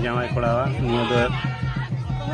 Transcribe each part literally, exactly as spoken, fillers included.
ᱡᱟᱶᱟᱭ ᱠᱚᱲᱟᱣᱟᱜ ᱱᱤᱭᱟᱹ ᱫᱚ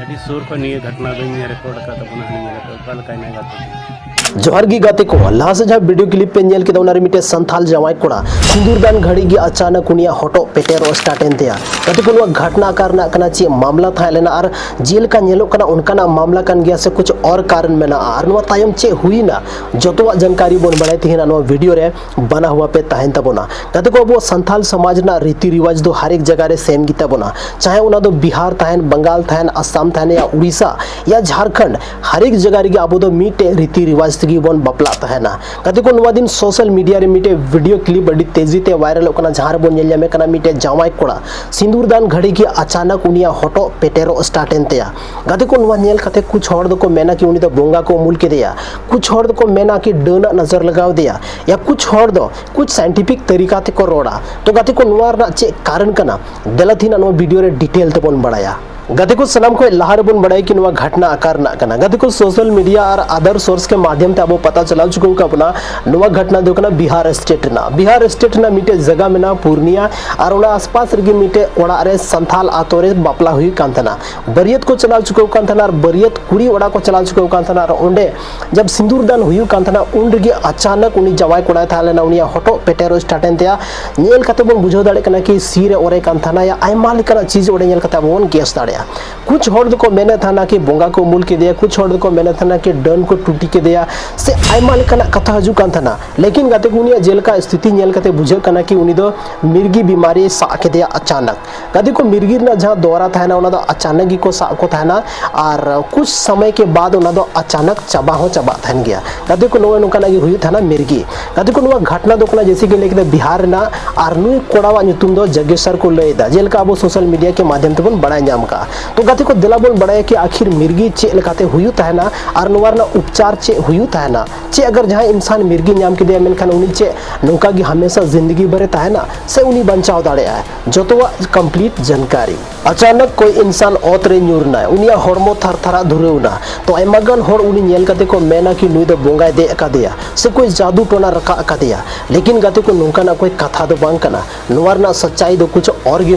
ᱟᱹᱰᱤ ᱥᱩᱨ ᱠᱷᱚᱱ ᱱᱤᱭᱟᱹ ᱜᱷᱚᱴᱚᱱᱟ ᱫᱚᱧ ᱧᱮᱞ ᱨᱮᱠᱚᱨᱰ ᱟᱠᱟᱫ ᱛᱟᱵᱚᱱᱟ᱾ ᱦᱟᱹᱱᱤ ᱧᱮᱞ ᱟᱠᱟᱫ ᱚᱠᱟ ᱞᱮᱠᱟᱭ ᱢᱮ ᱜᱟᱛᱮ ᱠᱚ᱾ ᱡᱚᱦᱟᱨ ᱜᱮ ᱜᱟᱛᱮ ᱠᱚ, ᱞᱟᱦᱟ ᱥᱮᱫ ᱡᱟᱦᱟᱸ ᱵᱷᱤᱰᱤᱭᱳ ᱠᱞᱤᱯ ᱯᱮ ᱧᱮᱞ ᱠᱮᱫᱟ, ᱚᱱᱟ ᱨᱮ ᱢᱤᱫᱴᱮᱱ ᱥᱟᱱᱛᱷᱟᱞ ᱡᱟᱶᱟᱭ ᱠᱚᱲᱟ ᱥᱤᱸᱫᱩᱨ ᱫᱟᱱ ᱜᱷᱟᱹᱲᱤᱡ ᱜᱮ ᱟᱪᱟᱱᱚᱠ ᱩᱱᱤᱭᱟᱜ ᱦᱚᱴᱚᱜ ᱯᱮᱴᱮᱨᱚᱜ ᱥᱴᱟᱨᱴ ᱮᱱ ᱛᱟᱭᱟ᱾ ᱜᱟᱛᱮ ᱠᱚ, ᱱᱚᱣᱟ ᱜᱷᱚᱴᱱᱟ ᱚᱠᱟ ᱨᱮᱱᱟᱜ ᱠᱟᱱᱟ, ᱪᱮᱫ ᱢᱟᱢᱞᱟ ᱛᱟᱦᱮᱸ ᱞᱮᱱᱟ ᱟᱨ ᱡᱮᱞᱮᱠᱟ ᱧᱮᱞᱚᱜ ᱠᱟᱱᱟ ᱚᱱᱠᱟᱱᱟᱜ ᱢᱟᱢᱞᱟ ᱠᱟᱱ ᱜᱮᱭᱟ ᱥᱮ ᱠᱩᱪ ᱚᱨ ᱠᱟᱨᱚᱱ ᱢᱮᱱᱟᱜᱼᱟ ᱟᱨ ᱱᱚᱣᱟ ᱛᱟᱭᱚᱢ ᱪᱮᱫ ᱦᱩᱭᱱᱟ, ᱡᱚᱛᱚᱣᱟᱜ ᱡᱟᱱᱠᱟᱨᱤ ᱵᱚᱱ ᱵᱟᱲᱟᱭ ᱛᱮᱦᱮᱧ ᱱᱚᱣᱟ ᱵᱷᱤᱰᱤᱭᱳ ᱨᱮ᱾ ᱵᱟᱱᱟ ᱦᱩᱭ ᱯᱮ ᱛᱟᱦᱮᱱ ᱛᱟᱵᱚᱱᱟ᱾ ᱜᱟᱛᱮ ᱠᱚ, ᱟᱵᱚ ᱥᱟᱱᱛᱷᱟᱞ ᱥᱚᱢᱟᱡᱽ ᱨᱮᱱᱟᱜ ᱨᱤᱛᱤ ᱨᱤᱣᱟᱡᱽ ᱫᱚ ᱦᱟᱨᱮᱠ ᱡᱟᱭᱜᱟ ᱨᱮ ᱥᱮᱢ ᱜᱮᱛᱟ ᱵᱚᱱᱟ, ᱪᱟᱦᱮ ᱚᱱᱟ ᱫᱚ ᱵᱤᱦᱟᱨ ᱛᱟᱦᱮᱱ, ᱵᱟᱝᱜᱟᱞ ᱛᱟᱦᱮᱱ, ᱟᱥᱟᱢ ᱛᱟᱦᱮᱱ ᱭᱟ ᱩᱲᱤᱥᱥᱟ ᱭᱟ ᱡᱷᱟᱲᱠᱷᱚᱸᱰ, ᱦᱟᱨᱮᱠ ᱡᱟᱭᱜᱟ ᱨᱮᱜᱮ ᱟᱵᱚ ᱫᱚ ᱢᱤᱫᱴᱮᱡ ᱨᱤᱛᱤ ᱨᱤᱣᱟᱡᱽ ᱛᱮᱜᱮ ᱵᱚᱱ ᱵᱟᱯᱞᱟᱜ ᱛᱟᱦᱮᱱᱟ᱾ ᱜᱟᱛᱮ ᱠᱚ, ᱱᱚᱣᱟ ᱫᱤᱱ ᱥᱳᱥᱟᱞ ᱢᱤᱰᱤᱭᱟ ᱨᱮ ᱢᱤᱫᱴᱮᱡ ᱵᱷᱤᱰᱤᱭᱳ ᱠᱞᱤᱯ ᱟᱹᱰᱤ ᱛᱮᱡᱤ ᱛᱮ ᱵᱷᱟᱭᱨᱟᱞᱚᱜ ᱠᱟᱱᱟ, ᱡᱟᱦᱟᱸ ᱨᱮᱵᱚᱱ ᱧᱮᱞ ᱧᱟᱢᱮ ᱠᱟᱱᱟ ᱢᱤᱫᱴᱮᱡ ᱡᱟᱶᱟᱭ ᱠᱚᱲᱟ ᱥᱤᱸᱫᱩᱨ ᱫᱟᱱ ᱜᱷᱟᱹᱲᱤ ᱜᱮ ᱟᱪᱟᱱᱚᱠ ᱩᱱᱤᱭᱟᱜ ᱦᱚᱴᱚᱜ ᱯᱮᱴᱮᱨᱚᱜ ᱥᱴᱟᱨᱴ ᱮᱱ ᱛᱟᱭᱟ᱾ ᱜᱟᱛᱮ ᱠᱚ, ᱱᱚᱣᱟ ᱧᱮᱞ ᱠᱟᱛᱮ ᱠᱩᱪ ᱦᱚᱲ ᱫᱚᱠᱚ ᱢᱮᱱᱟ ᱠᱤ ᱩᱱᱤ ᱫᱚ ᱵᱚᱸᱜᱟ ᱠᱚ ᱩᱢᱩᱞ ᱠᱮᱫᱮᱭᱟ, ᱠᱩᱪ ᱦᱚᱲ ᱫᱚᱠᱚ ᱢᱮᱱᱟ ᱠᱤ ᱰᱟᱹᱱᱟᱜ ᱱᱚᱡᱚᱨ ᱞᱟᱜᱟᱣ ᱫᱮᱭᱟ, ᱭᱟ ᱠᱩᱪ ᱦᱚᱲ ᱫᱚ ᱠᱩᱪ ᱥᱟᱭᱮᱱᱴᱤᱯᱷᱤᱠ ᱛᱟᱹᱨᱤᱠᱟ ᱛᱮᱠᱚ ᱨᱚᱲᱟ᱾ ᱛᱚ ᱜᱟᱛᱮ ᱠᱚ, ᱱᱚᱣᱟ ᱨᱮᱱᱟᱜ ᱪᱮᱫ ᱠᱟᱨᱚᱱ ᱠᱟᱱᱟ? ᱫᱮᱞᱟ ᱛᱮᱦᱮᱧ ᱱᱚᱣᱟ ᱵᱷᱤᱰᱤᱭᱳ ᱨᱮ ᱰᱤᱴᱮᱞ ᱛᱮᱵᱚᱱ ᱵᱟᱲᱟᱭᱟ᱾ ᱜᱟᱛᱮ ᱠᱚ, ᱥᱟᱱᱟᱢ ᱠᱷᱚᱱ ᱞᱟᱦᱟ ᱨᱮᱵᱚᱱ ᱵᱟᱲᱟᱭᱟ ᱠᱤ ᱱᱚᱣᱟ ᱜᱷᱚᱴᱱᱟ ᱚᱠᱟ ᱨᱮᱱᱟᱜ ᱠᱟᱱᱟ᱾ ᱜᱟᱛᱮ ᱠᱚ, ᱥᱳᱥᱟᱞ ᱢᱤᱰᱤᱭᱟ ᱟᱨ ᱟᱫᱟᱨ ᱥᱳᱨᱥ ᱠᱮ ᱢᱟᱫᱷᱭᱚᱢ ᱛᱮ ᱟᱵᱚ ᱯᱟᱛᱟ ᱪᱟᱞᱟᱣ ᱪᱩᱠᱟᱹᱣ ᱟᱠᱟᱫ ᱵᱚᱱᱟ᱾ ᱱᱚᱣᱟ ᱜᱷᱚᱴᱱᱟ ᱫᱚ ᱠᱟᱱᱟ ᱵᱤᱦᱟᱨ ᱥᱴᱮᱴ ᱨᱮᱱᱟᱜ᱾ ᱵᱤᱦᱟᱨ ᱥᱴᱮᱴ ᱨᱮᱱᱟᱜ ᱢᱤᱫᱴᱮᱡ ᱡᱟᱭᱜᱟ ᱢᱮᱱᱟᱜᱼᱟ ᱯᱩᱨᱱᱤᱭᱟ, ᱟᱨ ᱚᱱᱟ ᱟᱥᱯᱟᱥ ᱨᱮᱜᱮ ᱢᱤᱫᱴᱮᱡ ᱚᱲᱟᱜ ᱨᱮ ᱥᱟᱱᱛᱷᱟᱞ ᱟᱛᱳ ᱨᱮ ᱵᱟᱯᱞᱟ ᱦᱩᱭᱩᱜ ᱠᱟᱱ ᱛᱟᱦᱮᱱᱟ᱾ ᱵᱟᱹᱨᱭᱟᱹᱛ ᱠᱚ ᱪᱟᱞᱟᱣ ᱪᱩᱠᱟᱹᱣ ᱠᱟᱱ ᱛᱟᱦᱮᱱᱟ ᱟᱨ ᱵᱟᱹᱨᱭᱟᱹᱛ ᱠᱩᱲᱤ ᱚᱲᱟᱜ ᱠᱚ ᱪᱟᱞᱟᱣ ᱪᱩᱠᱟᱹᱣ ᱠᱟᱱ ᱛᱟᱦᱮᱱᱟ ᱟᱨ ᱚᱸᱰᱮ ᱡᱟᱵ ᱥᱤᱸᱫᱩᱨ ᱫᱟᱱ ᱦᱩᱭᱩᱜ ᱠᱟᱱ ᱛᱟᱦᱮᱱᱟ, ᱩᱱ ᱨᱮᱜᱮ ᱟᱪᱟᱱᱚᱠ ᱩᱱᱤ ᱡᱟᱶᱟᱭ ᱠᱚᱲᱟᱭ ᱛᱟᱦᱮᱸ ᱞᱮᱱᱟ, ᱩᱱᱤᱭᱟᱜ ᱦᱚᱴᱚᱜ ᱯᱮᱴᱮᱨᱚᱜ ᱥᱴᱟᱨᱴ ᱮᱱ ᱛᱟᱭᱟ᱾ ᱧᱮᱞ ᱠᱟᱛᱮ ᱵᱚᱱ ᱵᱩᱡᱷᱟᱹᱣ ᱫᱟᱲᱮᱭᱟᱜ ᱠᱟᱱᱟ ᱠᱤ ᱥᱤ ᱨᱮ ᱚᱨᱮ ᱠᱟᱱ ᱛᱟᱦᱮᱱᱟ, ᱭᱟ ᱟᱭᱢᱟ ᱞᱮᱠᱟᱱᱟᱜ ᱪᱤᱡᱽ ᱚᱸᱰᱮ ᱧᱮᱞ ᱠᱟᱛᱮ ᱟᱵᱚ ᱵᱚᱱ ᱜᱮᱥ ᱫᱟᱲᱮᱭᱟᱜᱼᱟ᱾ ᱠᱩᱪ ᱦᱚᱲ ᱫᱚᱠᱚ ᱢᱮᱱᱮᱫ ᱛᱟᱦᱮᱱᱟ ᱠᱤ ᱵᱚᱸᱜᱟ ᱠᱚ ᱩᱢᱩᱞ ᱠᱮᱫᱮᱭᱟ, ᱠᱩᱪ ᱦᱚᱲ ᱫᱚᱠᱚ ᱢᱮᱱᱮᱫ ᱛᱟᱦᱮᱱᱟ ᱠᱤ ᱰᱟᱹᱱ ᱠᱚ ᱴᱩᱴᱤ ᱠᱮᱫᱮᱭᱟ, ᱥᱮ ᱟᱭᱢᱟ ᱞᱮᱠᱟᱱᱟᱜ ᱠᱟᱛᱷᱟ ᱦᱤᱡᱩᱜ ᱠᱟᱱ ᱛᱟᱦᱮᱱᱟ᱾ ᱞᱮᱠᱤᱱ ᱜᱟᱛᱮ ᱠᱚ, ᱩᱱᱤᱭᱟᱜ ᱡᱮᱞᱮᱠᱟ ᱥᱛᱷᱤᱛᱤ ᱧᱮᱞ ᱠᱟᱛᱮ ᱵᱩᱡᱷᱟᱹᱜ ᱠᱟᱱᱟ ᱠᱤ ᱩᱱᱤ ᱫᱚ ᱢᱤᱨᱜᱤ ᱵᱤᱢᱟᱨᱤ ᱥᱟᱵ ᱠᱮᱫᱮᱭᱟ ᱟᱪᱟᱱᱚᱠ᱾ ᱜᱟᱛᱮ ᱠᱚ, ᱢᱤᱨᱜᱤ ᱨᱮᱱᱟᱜ ᱡᱟᱦᱟᱸ ᱫᱚᱣᱨᱟ ᱛᱟᱦᱮᱱᱟ, ᱚᱱᱟ ᱫᱚ ᱟᱪᱟᱱᱚᱠ ᱜᱮᱠᱚ ᱥᱟᱵ ᱠᱚ ᱛᱟᱦᱮᱱᱟ ᱟᱨ ᱠᱩᱪ ᱥᱚᱢᱚᱭ ᱠᱮ ᱵᱟᱫ ᱚᱱᱟ ᱫᱚ ᱟᱪᱟᱱᱚᱠ ᱪᱟᱵᱟ ᱦᱚᱸ ᱪᱟᱵᱟᱜ ᱛᱟᱦᱮᱱ ᱜᱮᱭᱟ᱾ ᱜᱟᱛᱮ ᱠᱚ, ᱱᱚᱜᱼᱚᱭ ᱱᱚᱝᱠᱟᱱᱟᱜ ᱜᱮ ᱦᱩᱭᱩᱜ ᱛᱟᱦᱮᱱᱟ ᱢᱤᱨᱜᱤ᱾ ᱜᱟᱛᱮ ᱠᱚ, ᱱᱚᱣᱟ ᱜᱷᱚᱴᱱᱟ ᱫᱚ ᱠᱟᱱᱟ, ᱡᱮᱭᱥᱮ ᱠᱤ ᱞᱟᱹᱭ ᱠᱮᱫᱟ, ᱵᱤᱦᱟᱨ ᱨᱮᱱᱟᱜ, ᱟᱨ ᱱᱩᱭ ᱠᱚᱲᱟᱣᱟᱜ ᱧᱩᱛᱩᱢ ᱫᱚ ᱡᱟᱜᱮᱥᱚᱨ ᱠᱚ ᱞᱟᱹᱭ ᱮᱫᱟ᱾ ᱡᱮᱞᱮᱠᱟ ᱟᱵᱚ ᱥᱳᱥᱟᱞ ᱢᱤᱰᱤᱭᱟ ᱠᱮ ᱢᱟᱫᱷᱭᱚᱢ ᱛᱮᱵᱚᱱ ᱵᱟᱲᱟᱭ ᱧᱟᱢ ᱠᱟᱜᱼᱟ, ᱛᱚ ᱜᱟᱛᱮ ᱠᱚ, ᱫᱮᱞᱟ ᱵᱚᱱ ᱵᱟᱲᱟᱭᱟ ᱠᱤ ᱟᱹᱠᱷᱤᱨ ᱢᱤᱨᱜᱤ ᱪᱮᱫ ᱞᱮᱠᱟᱛᱮ ᱦᱩᱭᱩᱜ ᱛᱟᱦᱮᱱᱟ ᱟᱨ ᱱᱚᱣᱟ ᱨᱮᱱᱟᱜ ᱩᱯᱪᱟᱨ ᱪᱮᱫ ᱦᱩᱭᱩᱜ ᱛᱟᱦᱮᱱᱟ᱾ ᱪᱮᱫ ᱟᱜᱟᱨ ᱡᱟᱦᱟᱸᱭ ᱤᱱᱥᱟᱱ ᱢᱤᱨᱜᱤ ᱧᱟᱢ ᱠᱮᱫᱮᱭᱟ, ᱢᱮᱱᱠᱷᱟᱱ ᱩᱱᱤ ᱪᱮᱫ ᱱᱚᱝᱠᱟ ᱜᱮ ᱦᱟᱢᱮᱥᱟ ᱡᱤᱱᱫᱜᱤ ᱵᱷᱚᱨᱮ ᱛᱟᱦᱮᱱᱟ ᱥᱮ ᱩᱱᱤ ᱵᱟᱧᱪᱟᱣ ᱫᱟᱲᱮᱭᱟᱜᱼᱟᱭ? ᱡᱚᱛᱚᱣᱟᱜ complete ᱡᱟᱱᱠᱟᱨᱤ᱾ ᱟᱪᱟᱱᱚᱠ ᱠᱚᱭ ᱤᱱᱥᱟᱱ ᱚᱛ ᱨᱮ ᱧᱩᱨ ᱮᱱᱟᱭ, ᱩᱱᱤᱭᱟᱜ ᱦᱚᱲᱢᱚ ᱛᱷᱟᱨ ᱛᱷᱟᱨᱟᱜ ᱫᱷᱩᱨᱟᱹᱣ ᱮᱱᱟ᱾ ᱛᱚ ᱟᱭᱢᱟ ᱜᱟᱱ ᱦᱚᱲ ᱩᱱᱤ ᱧᱮᱞ ᱠᱟᱛᱮ ᱠᱚ ᱢᱮᱱᱟ ᱠᱤ ᱱᱩᱭ ᱫᱚ ᱵᱚᱸᱜᱟᱭ ᱫᱮᱡ ᱟᱠᱟᱫᱮᱭᱟ ᱥᱮ ᱠᱚᱭ ᱡᱟᱫᱩ ᱴᱚᱱᱟ ᱨᱟᱠᱟᱵ ᱟᱠᱟᱫᱮᱭᱟ᱾ ᱞᱮᱠᱤᱱ ᱜᱟᱛᱮ ᱠᱚ, ᱱᱚᱝᱠᱟᱱᱟᱜ ᱠᱚᱭ ᱠᱟᱛᱷᱟ ᱫᱚ ᱵᱟᱝ ᱠᱟᱱᱟ᱾ ᱱᱚᱣᱟ ᱨᱮᱱᱟᱜ ᱥᱟᱪᱟᱭ ᱫᱚ ᱠᱩᱪ ᱚᱨ ᱜᱮ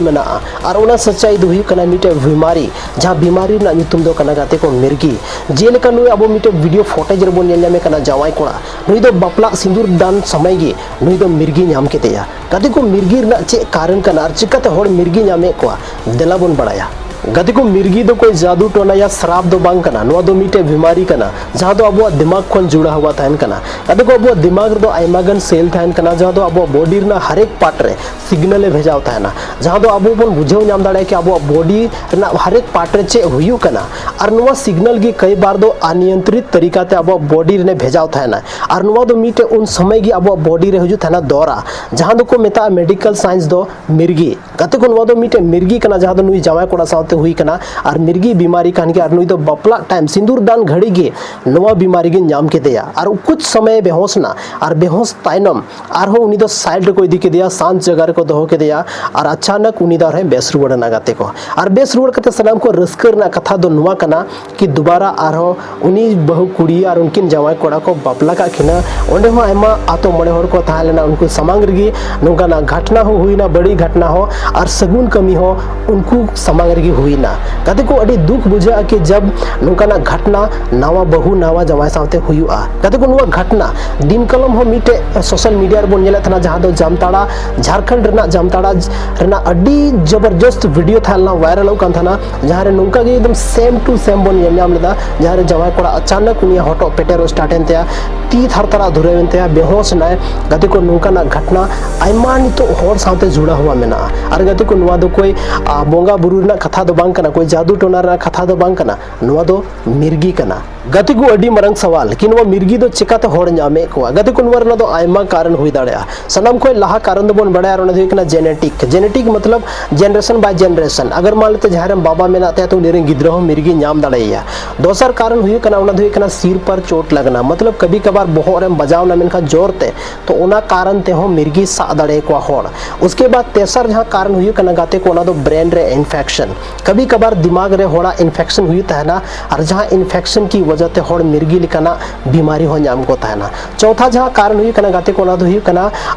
ᱢᱮᱱᱟᱜᱼᱟ᱾ ᱟᱨ ᱚᱱᱟ ᱥᱟᱪᱟᱭ ᱫᱚ ᱦᱩᱭᱩᱜ ᱠᱟᱱᱟ ᱢᱤᱫᱴᱮᱡ ᱵᱤᱢᱟᱨᱤ, ᱡᱟᱦᱟᱸ ᱵᱤᱢᱟᱨᱤ ᱨᱮᱱᱟᱜ ᱧᱩᱛᱩᱢ ᱫᱚ ᱠᱟᱱᱟ ᱜᱟᱛᱮ ᱠᱚ ᱢᱤᱨᱜᱤ᱾ ᱡᱮᱞᱮᱠᱟ ᱱᱩᱭ ᱟᱵᱚ ᱢᱤᱫᱴᱮᱡ video footage ᱨᱮᱵᱚᱱ ᱧᱮᱞ ᱧᱟᱢᱮ ᱠᱟᱱᱟ, ᱡᱟᱶᱟᱭ ᱠᱚᱲᱟ ᱱᱩᱭ ᱫᱚ ᱵᱟᱯᱞᱟ ᱥᱤᱸᱫᱩᱨ ᱫᱟᱱ ᱥᱚᱢᱚᱭ ᱜᱮ ᱱᱩᱭ ᱫᱚ ᱢᱤᱨᱜᱤ ᱧᱟᱢ ᱠᱮᱫᱮᱭᱟ᱾ ᱜᱟᱛᱮ ᱠᱚ, ᱢᱤᱨᱜᱤ ᱨᱮᱱᱟᱜ ᱪᱮᱫ ᱠᱟᱨᱚᱱ ᱠᱟᱱᱟ ᱟᱨ ᱪᱤᱠᱟᱛᱮ ᱦᱚᱲ ᱢᱤᱨᱜᱤ ᱧᱟᱢᱮᱫ ᱠᱚᱣᱟ, ᱫᱮᱞᱟ ᱵᱚᱱ ᱵᱟᱲᱟᱭᱟ᱾ ᱜᱟᱛᱮ ᱠᱚ, ᱢᱤᱨᱜᱤ ᱫᱚ ᱠᱳᱭ ᱡᱟᱫᱩ ᱴᱚᱱᱟ ᱭᱟ ᱥᱨᱟᱯ ᱫᱚ ᱵᱟᱝ ᱠᱟᱱᱟ, ᱱᱚᱣᱟ ᱫᱚ ᱢᱤᱫᱴᱮᱡ ᱵᱤᱢᱟᱨᱤ ᱠᱟᱱᱟ, ᱡᱟᱦᱟᱸ ᱫᱚ ᱟᱵᱚᱣᱟᱜ ᱫᱤᱢᱟᱜᱽ ᱠᱷᱚᱱ ᱡᱩᱲᱟ ᱦᱩᱣᱟ ᱛᱟᱦᱮᱱ ᱠᱟᱱᱟ᱾ ᱜᱟᱛᱮ ᱠᱚ, ᱟᱵᱚᱣᱟᱜ ᱫᱤᱢᱟᱜᱽ ᱨᱮᱫᱚ ᱟᱭᱢᱟ ᱜᱟᱱ cell ᱛᱟᱦᱮᱱ ᱠᱟᱱᱟ, ᱡᱟᱦᱟᱸ ᱫᱚ ᱟᱵᱚᱣᱟᱜ body ᱨᱮᱱᱟᱜ ᱦᱟᱨᱮᱠ part ᱨᱮ signal ᱮ ᱵᱷᱮᱡᱟᱣ ᱛᱟᱦᱮᱱᱟ, ᱡᱟᱦᱟᱸ ᱫᱚ ᱟᱵᱚ ᱵᱚᱱ ᱵᱩᱡᱷᱟᱹᱣ ᱧᱟᱢ ᱫᱟᱲᱮᱭᱟᱜᱼᱟ ᱠᱤ ᱟᱵᱚᱣᱟᱜ body ᱨᱮᱱᱟᱜ ᱦᱟᱨᱮᱠ part ᱨᱮ ᱪᱮᱫ ᱦᱩᱭᱩᱜ ᱠᱟᱱᱟ᱾ ᱟᱨ ᱱᱚᱣᱟ signal ᱜᱮ ᱠᱟᱹᱭ ᱵᱟᱨ ᱫᱚ ᱚᱱᱤᱭᱚᱱᱛᱨᱤᱛ ᱛᱟᱹᱨᱤᱠᱟ ᱛᱮ ᱟᱵᱚᱣᱟᱜ body ᱨᱮ ᱵᱷᱮᱡᱟᱣ ᱛᱟᱦᱮᱱᱟ᱾ ᱟᱨ ᱱᱚᱣᱟ ᱫᱚ ᱢᱤᱫᱴᱮᱡ ᱩᱱ ᱥᱚᱢᱚᱭ ᱜᱮ ᱟᱵᱚᱣᱟᱜ body ᱨᱮ ᱦᱤᱡᱩᱜ ᱛᱟᱦᱮᱱᱟ ᱫᱚᱨᱟ, ᱡᱟᱦᱟᱸ ᱫᱚᱠᱚ ᱢᱮᱛᱟᱜᱼᱟ medical science ᱫᱚ ᱢᱤᱨᱜᱤ᱾ ᱜᱟᱛᱮ ᱠᱚ, ᱱᱚᱣᱟ ᱫᱚ ᱢᱤᱫᱴᱮᱡ ᱢᱤᱨᱜᱤ ᱠᱟᱱᱟ, ᱡᱟᱦᱟᱸ ᱫᱚ ᱱᱩᱭ ᱡᱟᱶᱟᱭ ᱠᱚᱲᱟ ᱥᱟᱶᱛᱮ ᱦᱩᱭ ᱠᱟᱱᱟ᱾ ᱟᱨ ᱢᱤᱨᱜᱤ ᱵᱤᱢᱟᱨᱤ ᱠᱟᱱ ᱜᱮᱭᱟ᱾ ᱟᱨ ᱱᱩᱭ ᱫᱚ ᱵᱟᱯᱞᱟᱜ time ᱥᱤᱸᱫᱩᱨ ᱫᱟᱱ ᱜᱷᱟᱹᱲᱤ ᱜᱮ ᱱᱚᱣᱟ ᱵᱤᱢᱟᱨᱤ ᱜᱮ ᱧᱟᱢ ᱠᱮᱫᱮᱭᱟ᱾ ᱟᱨ ᱠᱩᱪ ᱥᱚᱢᱚᱭ ᱵᱮᱦᱚᱥ ᱱᱟ, ᱟᱨ ᱵᱮᱦᱚᱥ ᱛᱟᱭᱱᱚᱢ ᱟᱨᱦᱚᱸ ᱩᱱᱤ ᱫᱚ side ᱨᱮᱠᱚ ᱤᱫᱤ ᱠᱮᱫᱮᱭᱟ, ᱥᱟᱱᱛ ᱡᱟᱭᱜᱟ ᱨᱮᱠᱚ ᱫᱚᱦᱚ ᱠᱮᱫᱮᱭᱟ᱾ ᱟᱨ ᱟᱪᱟᱱᱚᱠ ᱩᱱᱤ ᱫᱚ ᱟᱨᱦᱚᱸᱭ ᱵᱮᱥ ᱨᱩᱣᱟᱹᱲ ᱮᱱᱟ ᱜᱟᱛᱮ ᱠᱚ᱾ ᱟᱨ ᱵᱮᱥ ᱨᱩᱣᱟᱹᱲ ᱠᱟᱛᱮ ᱥᱟᱱᱟᱢ ᱠᱚ ᱨᱟᱹᱥᱠᱟᱹ ᱨᱮᱱᱟᱜ ᱠᱟᱛᱷᱟ ᱫᱚ ᱱᱚᱣᱟ ᱠᱟᱱᱟ ᱠᱤ ᱫᱩᱵᱟᱨᱟ ᱟᱨᱦᱚᱸ ᱩᱱᱤ ᱵᱟᱹᱦᱩ ᱠᱩᱲᱤ ᱟᱨ ᱩᱱᱠᱤᱱ ᱡᱟᱶᱟᱭ ᱠᱚᱲᱟ ᱠᱚ ᱵᱟᱯᱞᱟ ᱠᱟᱜ ᱠᱤᱱᱟ᱾ ᱚᱸᱰᱮ ᱦᱚᱸ ᱟᱭᱢᱟ ᱟᱛᱳ ᱢᱚᱬᱮ ᱦᱚᱲ ᱠᱚ ᱛᱟᱦᱮᱸ ᱞᱮᱱᱟ, ᱩᱱᱠᱩ ᱥᱟᱢᱟᱝ ᱨᱮᱜᱮ ᱱᱚᱝᱠᱟᱱᱟᱜ ᱜᱷᱟᱴᱱᱟ ᱦᱚᱸ ᱦᱩᱭᱱᱟ, ᱵᱟᱹᱲᱤᱡ ᱜᱷᱟᱴᱱᱟ ᱦᱚᱸ ᱟᱨ ᱥᱟᱹᱜᱩᱱ ᱠᱟᱹᱢᱤ ᱦᱚᱸ ᱩᱱᱠᱩ ᱥᱟᱢᱟᱝ ᱨᱮᱜᱮ ᱦᱩᱭᱱᱟ᱾ ᱜᱟᱛᱮ ᱠᱚ, ᱟᱹᱰᱤ ᱫᱩᱠ ᱵᱩᱡᱷᱟᱹᱜᱼᱟ ᱠᱤ ᱡᱟᱵ ᱱᱚᱝᱠᱟᱱᱟᱜ ᱜᱷᱟᱴᱱᱟ ᱱᱟᱣᱟ ᱵᱟᱹᱦᱩ ᱱᱟᱣᱟ ᱡᱟᱶᱟᱭ ᱥᱟᱶᱛᱮ ᱦᱩᱭᱩᱜᱼᱟ᱾ ᱜᱟᱛᱮ ᱠᱚ, ᱱᱚᱣᱟ ᱜᱷᱟᱴᱱᱟ ᱫᱤᱱ ᱠᱟᱞᱚᱢ ᱦᱚᱸ ᱢᱤᱫᱴᱮᱡ social media ᱨᱮᱵᱚᱱ ᱧᱮᱞᱮᱫ ᱛᱟᱦᱮᱱᱟ, ᱡᱟᱦᱟᱸ ᱫᱚ ᱡᱟᱢᱛᱟᱲᱟ, ᱡᱷᱟᱲᱠᱷᱚᱸᱰ ᱨᱮᱱᱟᱜ ᱡᱟᱢᱛᱟᱲᱟ ᱨᱮᱱᱟᱜ ᱟᱹᱰᱤ ᱡᱚᱵᱚᱨᱡᱚᱥᱛ video ᱛᱟᱦᱮᱸ ᱞᱮᱱᱟ, ᱵᱷᱟᱭᱨᱟᱞᱚᱜ ᱠᱟᱱ ᱛᱟᱦᱮᱱᱟ, ᱡᱟᱦᱟᱸ ᱨᱮ ᱱᱚᱝᱠᱟ ᱜᱮ ᱮᱠᱫᱚᱢ same to same ᱵᱚᱱ ᱧᱮᱞ ᱧᱟᱢ ᱞᱮᱫᱟ, ᱡᱟᱦᱟᱸ ᱨᱮ ᱡᱟᱶᱟᱭ ᱠᱚᱲᱟ ᱟᱪᱟᱱᱚᱠ ᱩᱱᱤᱭᱟᱜ ᱦᱚᱴᱚᱜ ᱯᱮᱴᱮᱨᱚᱜ start ᱮᱱ ᱛᱟᱭᱟ, ᱛᱤ ᱛᱷᱟᱨ ᱛᱷᱟᱨᱟᱜ ᱫᱷᱩᱨᱟᱹᱣ ᱮᱱ ᱛᱟᱭᱟ, ᱵᱮᱦᱚᱥ ᱮᱱᱟᱭ᱾ ᱜᱟᱛᱮ ᱠᱚ, ᱱᱚᱝᱠᱟᱱᱟᱜ ᱜᱷᱟᱴᱱᱟ ᱟᱭᱢᱟ ᱱᱤᱛᱚᱜ ᱦᱚᱲ ᱥᱟᱶᱛᱮ ᱡᱩᱲᱟ ᱦᱩᱣᱟ ᱢᱮᱱᱟᱜᱼᱟ᱾ ᱟᱨ ᱜᱟᱛᱮ ᱠᱚ, ᱱᱚᱣᱟ ᱫᱚ ᱠᱳᱭ, ᱟ, ᱵᱚᱸᱜᱟ ᱵᱩᱨᱩ ᱨᱮᱱᱟᱜ ᱠᱟᱛᱷᱟ ᱫᱚ ᱵᱟᱝ ᱠᱟᱱᱟ, ᱠᱳᱭ ᱡᱟᱫᱩ ᱴᱚᱱᱟ ᱨᱮᱱᱟᱜ ᱠᱟᱛᱷᱟ ᱫᱚ ᱵᱟᱝ ᱠᱟᱱᱟ, ᱱᱚᱣᱟ ᱫᱚ ᱢᱤᱨᱜᱤ ᱠᱟᱱᱟ᱾ ᱜᱟᱛᱮ ᱠᱚ, ᱟᱹᱰᱤ ᱢᱟᱨᱟᱝ ᱥᱟᱣᱟᱞ ᱠᱤ ᱱᱚᱣᱟ ᱢᱤᱨᱜᱤ ᱫᱚ ᱪᱮᱠᱟᱛᱮ ᱦᱚᱲ ᱧᱟᱢᱮᱫ ᱠᱚᱣᱟ? ᱜᱟᱛᱮ ᱠᱚ, ᱱᱚᱣᱟ ᱨᱮᱱᱟᱜ ᱫᱚ ᱟᱭᱢᱟ ᱠᱟᱨᱚᱱ ᱦᱩᱭ ᱫᱟᱲᱮᱭᱟᱜᱼᱟ᱾ ᱥᱟᱱᱟᱢ ᱠᱷᱚᱱ ᱞᱟᱦᱟ ᱠᱟᱨᱚᱱ ᱫᱚᱵᱚᱱ ᱵᱟᱲᱟᱭᱟ, ᱚᱱᱟ ᱫᱚ ᱦᱩᱭᱩᱜ ᱠᱟᱱᱟ ᱡᱮᱱᱮᱴᱤᱠ᱾ ᱡᱮᱱᱮᱴᱤᱠ ᱢᱚᱛᱞᱚᱵ ᱡᱮᱱᱟᱨᱮᱥᱚᱱ ᱵᱟᱭ ᱡᱮᱱᱟᱨᱮᱥᱚᱱ᱾ ᱟᱜᱟᱨ ᱢᱟᱱ ᱞᱮᱛᱮ ᱡᱟᱦᱟᱸᱭ ᱨᱮᱱ ᱵᱟᱵᱟ ᱢᱮᱱᱟᱜ ᱛᱟᱭᱟ, ᱛᱚ ᱩᱱᱤ ᱨᱮᱱ ᱜᱤᱫᱽᱨᱟᱹ ᱦᱚᱸ ᱢᱤᱨᱜᱤ ᱧᱟᱢ ᱫᱟᱲᱮᱭᱟᱭᱟ᱾ ᱫᱚᱥᱟᱨ ᱠᱟᱨᱚᱱ ᱦᱩᱭᱩᱜ ᱠᱟᱱᱟ, ᱚᱱᱟ ᱫᱚ ᱦᱩᱭᱩᱜ ᱠᱟᱱᱟ ᱥᱤᱨ ᱯᱟᱨ ᱪᱳᱴ ᱞᱟᱜᱱᱟ, ᱢᱚᱛᱞᱚᱵ ᱠᱟᱵᱷᱤ ᱠᱟᱵᱷᱟᱨ ᱵᱚᱦᱚᱜ ᱨᱮᱢ ᱵᱟᱡᱟᱣ ᱮᱱᱟ ᱢᱮᱱᱠᱷᱟᱱ ᱡᱳᱨ ᱛᱮ, ᱛᱚ ᱚᱱᱟ ᱠᱟᱨᱚᱱ ᱛᱮᱦᱚᱸ ᱢᱤᱨᱜᱤ ᱥᱟᱵ ᱫᱟᱲᱮᱭᱟᱠᱚᱣᱟ ᱦᱚᱲ᱾ ᱩᱥᱠᱮ ᱵᱟᱫ ᱛᱮᱥᱟᱨ ᱡᱟᱦᱟᱸ ᱠᱟᱨᱚᱱ ᱦᱩᱭᱩᱜ ᱠᱟᱱᱟ ᱜᱟᱛᱮ ᱠᱚ, ᱚᱱᱟ ᱫᱚ ᱵᱨᱮᱱ ᱨᱮ ᱤᱱᱯᱷᱮᱠᱥᱚᱱ᱾ ᱠᱟᱵᱷᱤ ᱠᱟᱵᱷᱟᱨ ᱫᱤᱢᱟᱜᱽ ᱨᱮ ᱦᱚᱲᱟᱜ ᱤᱱᱯᱷᱮᱠᱥᱚᱱ ᱦᱩᱭᱩᱜ ᱛᱟᱦᱮᱱᱟ, ᱟᱨ ᱡᱟᱦᱟᱸ ᱤᱱᱯᱷᱮᱠᱥᱚᱱ ᱠᱤ ᱣᱟᱡᱟ ᱛᱮ ᱦᱚᱲ ᱢᱤᱨᱜᱤ ᱞᱮᱠᱟᱱᱟᱜ ᱵᱤᱢᱟᱨᱤ ᱦᱚᱸ ᱧᱟᱢ ᱠᱚ ᱛᱟᱦᱮᱱᱟ᱾ ᱪᱚᱣᱛᱷᱟ ᱡᱟᱦᱟᱸ ᱠᱟᱨᱚᱱ ᱦᱩᱭᱩᱜ ᱠᱟᱱᱟ ᱜᱟᱛᱮ ᱠᱚ, ᱚᱱᱟ ᱫᱚ ᱦᱩᱭᱩᱜ ᱠᱟᱱᱟ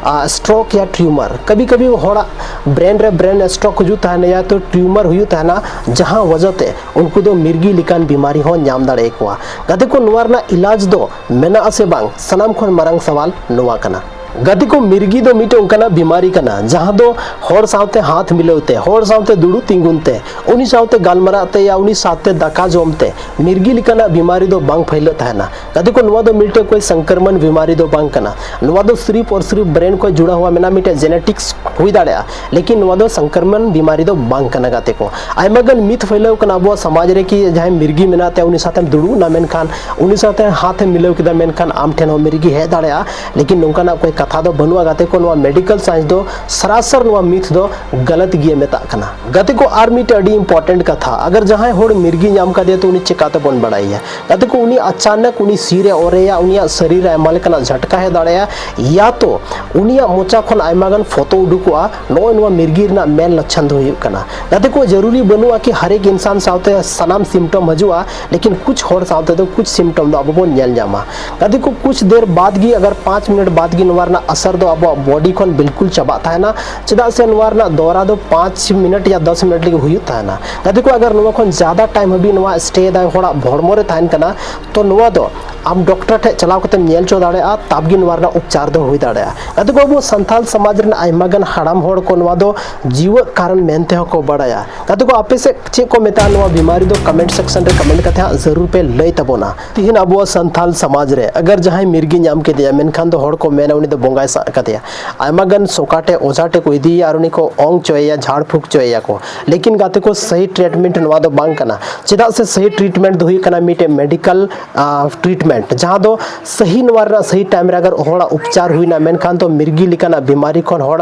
ᱥᱴᱨᱳᱠ ᱭᱟ ᱴᱤᱭᱩᱢᱟᱨ᱾ ᱠᱟᱵᱷᱤ ᱠᱟᱵᱷᱤ ᱦᱚᱲᱟᱜ ᱵᱨᱮᱱ ᱨᱮ ᱵᱨᱮᱱ ᱥᱴᱨᱳᱠ ᱦᱤᱡᱩᱜ ᱛᱟᱦᱮᱱᱟ ᱭᱟ ᱛᱚ ᱴᱤᱭᱩᱢᱟᱨ ᱦᱩᱭᱩᱜ ᱛᱟᱦᱮᱱᱟ, ᱡᱟᱦᱟᱸ ᱣᱟᱡᱟ ᱛᱮ ᱩᱱᱠᱩ ᱫᱚ ᱢᱤᱨᱜᱤ ᱞᱮᱠᱟᱱ ᱵᱤᱢᱟᱨᱤ ᱦᱚᱸ ᱧᱟᱢ ᱫᱟᱲᱮᱭᱟᱠᱚᱣᱟ᱾ ᱜᱟᱛᱮ ᱠᱚ, ᱱᱚᱣᱟ ᱨᱮᱱᱟᱜ ᱤᱞᱟᱡᱽ ᱫᱚ ᱢᱮᱱᱟᱜᱼᱟ ᱥᱮ ᱵᱟᱝ, ᱥᱟᱱᱟᱢ ᱠᱷᱚᱱ ᱢᱟᱨᱟᱝ ᱥᱟᱣᱟᱞ ᱱᱚᱣᱟ ᱠᱟᱱᱟ᱾ ᱜᱟᱛᱮ ᱠᱚ, ᱢᱤᱨᱜᱤ ᱫᱚ ᱢᱤᱫᱴᱮᱱ ᱚᱱᱠᱟᱱᱟᱜ ᱵᱤᱢᱟᱨᱤ ᱠᱟᱱᱟ, ᱡᱟᱦᱟᱸ ᱫᱚ ᱦᱚᱲ ᱥᱟᱶᱛᱮ ᱦᱟᱛ ᱢᱤᱞᱟᱹᱣ ᱛᱮ, ᱦᱚᱲ ᱥᱟᱶᱛᱮ ᱫᱩᱲᱩᱵ ᱛᱤᱸᱜᱩᱱ ᱛᱮ, ᱩᱱᱤ ᱥᱟᱶᱛᱮ ᱜᱟᱞᱢᱟᱨᱟᱜ ᱛᱮ ᱭᱟ ᱩᱱᱤ ᱥᱟᱶᱛᱮ ᱫᱟᱠᱟ ᱡᱚᱢ ᱛᱮ ᱢᱤᱨᱜᱤ ᱞᱮᱠᱟᱱᱟᱜ ᱵᱤᱢᱟᱨᱤ ᱫᱚ ᱵᱟᱝ ᱯᱷᱟᱹᱭᱞᱟᱹᱜ ᱛᱟᱦᱮᱱᱟ᱾ ᱜᱟᱛᱮ ᱠᱚ, ᱱᱚᱣᱟ ᱫᱚ ᱢᱤᱫᱴᱮᱱ ᱠᱚᱭ ᱥᱚᱝᱠᱨᱚᱢᱚᱱ ᱵᱤᱢᱟᱨᱤ ᱫᱚ ᱵᱟᱝ ᱠᱟᱱᱟ᱾ ᱱᱚᱣᱟ ᱫᱚ ᱥᱤᱨᱤᱯ ᱚᱨ ᱥᱤᱨᱤᱯ ᱵᱨᱮᱱ ᱠᱷᱚᱱ ᱡᱩᱲᱟ ᱦᱩᱭᱟ ᱢᱮᱱᱟᱜ ᱢᱤᱫᱴᱮᱱ ᱡᱮᱱᱮᱴᱤᱠᱥ ᱦᱩᱭ ᱫᱟᱲᱮᱭᱟᱜᱼᱟ, ᱞᱮᱠᱤᱱ ᱱᱚᱣᱟ ᱫᱚ ᱥᱚᱝᱠᱨᱚᱢᱚᱱ ᱵᱤᱢᱟᱨᱤ ᱫᱚ ᱵᱟᱝ ᱠᱟᱱᱟ᱾ ᱜᱟᱛᱮ ᱠᱚ, ᱟᱭᱢᱟ ᱜᱟᱱ ᱢᱤᱛᱷ ᱯᱷᱟᱹᱭᱞᱟᱹᱣ ᱠᱟᱱᱟ ᱟᱵᱚᱣᱟᱜ ᱥᱚᱢᱟᱡᱽ ᱨᱮ ᱠᱤ ᱡᱟᱦᱟᱸᱭ ᱢᱤᱨᱜᱤ ᱢᱮᱱᱟᱜ ᱛᱟᱭᱟ, ᱩᱱᱤ ᱥᱟᱶᱛᱮᱢ ᱫᱩᱲᱩᱵ ᱮᱱᱟ, ᱢᱮᱱᱠᱷᱟᱱ ᱩᱱᱤ ᱥᱟᱶᱛᱮ ᱦᱟᱛ ᱮᱢ ᱢᱤᱞᱟᱹᱣ ᱠᱮᱫᱟ, ᱢᱮᱱᱠᱷᱟᱱ ᱟᱢ ᱴᱷᱮᱱ ᱦᱚᱸ ᱢᱤᱨᱜᱤ ᱦᱮᱡ ᱫᱟᱲᱮᱭᱟᱜᱼᱟ, ᱞᱮᱠᱤᱱ ᱱᱚᱝᱠᱟᱱᱟᱜ ᱠᱚᱭ ᱠᱟᱛᱷᱟ ᱫᱚ ᱵᱟᱹᱱᱩᱜᱼᱟ᱾ ᱜᱟᱛᱮ ᱠᱚ, ᱱᱚᱣᱟ ᱢᱮᱰᱤᱠᱟᱞ ᱥᱟᱭᱮᱱᱥ ᱫᱚ ᱥᱟᱨᱟᱥᱟᱨ ᱱᱚᱣᱟ ᱢᱤᱛᱷ ᱫᱚ ᱜᱟᱞᱟᱛ ᱜᱮ ᱢᱮᱛᱟᱜ ᱠᱟᱱᱟ᱾ ᱜᱟᱛᱮ ᱠᱚ, ᱟᱨ ᱢᱤᱫᱴᱮᱱ ᱟᱹᱰᱤ ᱤᱢᱯᱚᱨᱴᱮᱱᱴ ᱠᱟᱛᱷᱟ, ᱟᱜᱟᱨ ᱡᱟᱦᱟᱸᱭ ᱦᱚᱲ ᱢᱤᱨᱜᱤ ᱧᱟᱢ ᱠᱟᱫᱮᱭᱟ ᱛᱚ ᱩᱱᱤ ᱪᱮᱠᱟ ᱛᱮᱵᱚᱱ ᱵᱟᱲᱟᱭᱮᱭᱟ? ᱜᱟᱛᱮ ᱠᱚ, ᱩᱱᱤ ᱟᱪᱟᱱᱚᱠ ᱩᱱᱤ ᱥᱤᱨ ᱮ ᱚᱨᱮᱭᱟ, ᱩᱱᱤᱭᱟᱜ ᱥᱟᱹᱨᱤᱨ ᱨᱮ ᱟᱭᱢᱟ ᱞᱮᱠᱟᱱᱟᱜ ᱡᱷᱟᱴᱠᱟ ᱦᱮᱡ ᱫᱟᱲᱮᱭᱟᱜᱼᱟ, ᱭᱟ ᱛᱚ ᱩᱱᱤᱭᱟᱜ ᱢᱚᱪᱟ ᱠᱷᱚᱱ ᱟᱭᱢᱟ ᱜᱟᱱ ᱯᱷᱚᱛᱚ ᱩᱰᱩᱠᱚᱜᱼᱟ᱾ ᱱᱚᱜᱼᱚᱭ ᱱᱚᱣᱟ ᱢᱤᱨᱜᱤ ᱨᱮᱱᱟᱜ ᱢᱮᱱ ᱞᱚᱪᱷᱚᱱ ᱫᱚ ᱦᱩᱭᱩᱜ ᱠᱟᱱᱟ᱾ ᱜᱟᱛᱮ ᱠᱚ, ᱡᱟᱹᱨᱩᱨᱤ ᱵᱟᱹᱱᱩᱜᱼᱟ ᱠᱤ ᱦᱟᱨᱮᱠ ᱤᱱᱥᱟᱱ ᱥᱟᱶᱛᱮ ᱥᱟᱱᱟᱢ ᱥᱤᱢᱴᱚᱢ ᱦᱤᱡᱩᱜᱼᱟ, ᱞᱮᱠᱤᱱ ᱠᱩᱪ ᱦᱚᱲ ᱥᱟᱶᱛᱮ ᱫᱚ ᱠᱩᱪ ᱥᱤᱢᱴᱚᱢ ᱫᱚ ᱟᱵᱚ ᱵᱚᱱ ᱧᱮᱞ ᱧᱟᱢᱟ᱾ ᱜᱟᱛᱮ ᱠᱚ, ᱠᱩᱪ ᱫᱮᱨ ᱵᱟᱫ ᱜᱮ, ᱟᱜᱟᱨ ᱯᱟᱸᱪ ᱢᱤᱱᱤᱴ ᱵᱟᱫ ᱜᱮ ᱱᱚᱣᱟ ᱨᱮᱱᱟᱜ ᱟᱥᱟᱨ ᱫᱚ ᱟᱵᱚᱣᱟᱜ ᱵᱚᱰᱤ ᱠᱷᱚᱱ ᱵᱤᱞᱠᱩᱞ ᱪᱟᱵᱟᱜ ᱛᱟᱦᱮᱱᱟ, ᱪᱮᱫᱟᱜ ᱥᱮ ᱱᱚᱣᱟ ᱨᱮᱱᱟᱜ ᱫᱚᱣᱨᱟ ᱫᱚ ᱯᱟᱸᱪ ᱢᱤᱱᱤᱴ ᱭᱟ ᱫᱚᱥ ᱢᱤᱱᱤᱴ ᱞᱟᱹᱜᱤᱫ ᱦᱩᱭᱩᱜ ᱛᱟᱦᱮᱱᱟ᱾ ᱜᱟᱛᱮ ᱠᱚ, ᱟᱜᱟᱨ ᱱᱚᱣᱟ ᱠᱷᱚᱱ ᱡᱟᱫᱟ ᱴᱟᱭᱤᱢ ᱦᱟᱹᱵᱤᱡ ᱱᱚᱣᱟ ᱥᱴᱮ ᱫᱟᱭ, ᱦᱚᱲᱟᱜ ᱦᱚᱲᱢᱚ ᱨᱮ ᱛᱟᱦᱮᱱ ᱠᱟᱱᱟ, ᱛᱚ ᱱᱚᱣᱟ ᱫᱚ ᱟᱢ ᱰᱚᱠᱴᱚᱨ ᱴᱷᱮᱱ ᱪᱟᱞᱟᱣ ᱠᱟᱛᱮᱢ ᱧᱮᱞ ᱦᱚᱪᱚ ᱫᱟᱲᱮᱭᱟᱜᱼᱟ, ᱛᱟᱵ ᱜᱮ ᱱᱚᱣᱟ ᱨᱮᱱᱟᱜ ᱩᱯᱪᱟᱨ ᱫᱚ ᱦᱩᱭ ᱫᱟᱲᱮᱭᱟᱜᱼᱟ᱾ ᱜᱟᱛᱮ ᱠᱚ, ᱟᱵᱚ ᱥᱟᱱᱛᱟᱲ ᱥᱚᱢᱟᱡᱽ ᱨᱮᱱ ᱟᱭᱢᱟ ᱜᱟᱱ ᱦᱟᱲᱟᱢ ᱦᱚᱲ ᱠᱚ ᱱᱚᱣᱟ ᱫᱚ ᱡᱤᱣᱮᱫ ᱠᱟᱨᱚᱱ ᱢᱮᱱᱛᱮ ᱦᱚᱸᱠᱚ ᱵᱟᱲᱟᱭᱟ᱾ ᱜᱟᱛᱮ ᱠᱚ, ᱟᱯᱮ ᱥᱮᱫ ᱪᱮᱫ ᱠᱚ ᱢᱮᱛᱟᱜᱼᱟ ᱱᱚᱣᱟ ᱵᱤᱢᱟᱨᱤ ᱫᱚ? ᱠᱚᱢᱮᱱᱴ ᱥᱮᱠᱥᱚᱱ ᱨᱮ ᱠᱚᱢᱮᱱᱴ ᱠᱟᱛᱮ ᱦᱟᱸᱜ ᱡᱟᱹᱨᱩᱲ ᱯᱮ ᱞᱟᱹᱭ ᱛᱟᱵᱚᱱᱟ᱾ ᱛᱤᱦᱤᱧ ᱟᱵᱚᱣᱟᱜ ᱥᱟᱱᱛᱟᱲ ᱥᱚᱢᱟᱡᱽ ᱨᱮ ᱟᱜᱟᱨ ᱡᱟᱦᱟᱸᱭ ᱢᱤᱨᱜᱤ ᱧᱟᱢ ᱠᱮᱫᱮᱭᱟ, ᱢᱮᱱᱠᱷᱟᱱ ᱫᱚ ᱦᱚᱲ ᱠᱚ ᱢᱮᱱᱟ ᱩᱱᱤ ᱫᱚ ᱵᱚᱸᱜᱟᱭ ᱥᱟᱵ ᱠᱟᱫᱮᱭᱟ᱾ ᱟᱭᱢᱟ ᱜᱟᱱ ᱥᱚᱠᱟ ᱴᱷᱮᱡ, ᱚᱡᱷᱟ ᱴᱷᱮᱡ ᱠᱚ ᱤᱫᱤᱭᱮᱭᱟ ᱟᱨ ᱩᱱᱤ ᱠᱚ ᱚᱝ ᱦᱚᱪᱚᱭᱮᱭᱟ, ᱡᱷᱟᱲ ᱯᱷᱩᱸᱠ ᱦᱚᱪᱚᱭᱮᱭᱟ ᱠᱚ᱾ ᱞᱮᱠᱤᱱ ᱜᱟᱛᱮ ᱠᱚ, ᱥᱟᱹᱦᱤ ᱴᱨᱤᱴᱢᱮᱱᱴ ᱱᱚᱣᱟ ᱫᱚ ᱵᱟᱝ ᱠᱟᱱᱟ᱾ ᱪᱮᱫᱟᱜ ᱥᱮ ᱥᱟᱹᱦᱤ ᱴᱨᱤᱴᱢᱮᱱᱴ ᱫᱚ ᱦᱩᱭᱩᱜ ᱠᱟᱱᱟ ᱢᱤᱫᱴᱮᱡ ᱢᱮᱰᱤᱠᱟᱞ ᱴᱨᱤᱴᱢᱮᱱᱴ, ᱡᱟᱦᱟᱸ ᱫᱚ ᱥᱟᱹᱦᱤ, ᱱᱚᱣᱟ ᱨᱮᱱᱟᱜ ᱥᱟᱹᱦᱤ ᱴᱟᱭᱤᱢ ᱨᱮ ᱟᱜᱟᱨ ᱦᱚᱲᱟᱜ ᱩᱯᱪᱟᱨ ᱦᱩᱭᱱᱟ, ᱢᱮᱱᱠᱷᱟᱱ ᱫᱚ ᱢᱤᱨᱜᱤ ᱞᱮᱠᱟᱱᱟᱜ ᱵᱤᱢᱟᱨᱤ ᱠᱷᱚᱱ ᱦᱚᱲ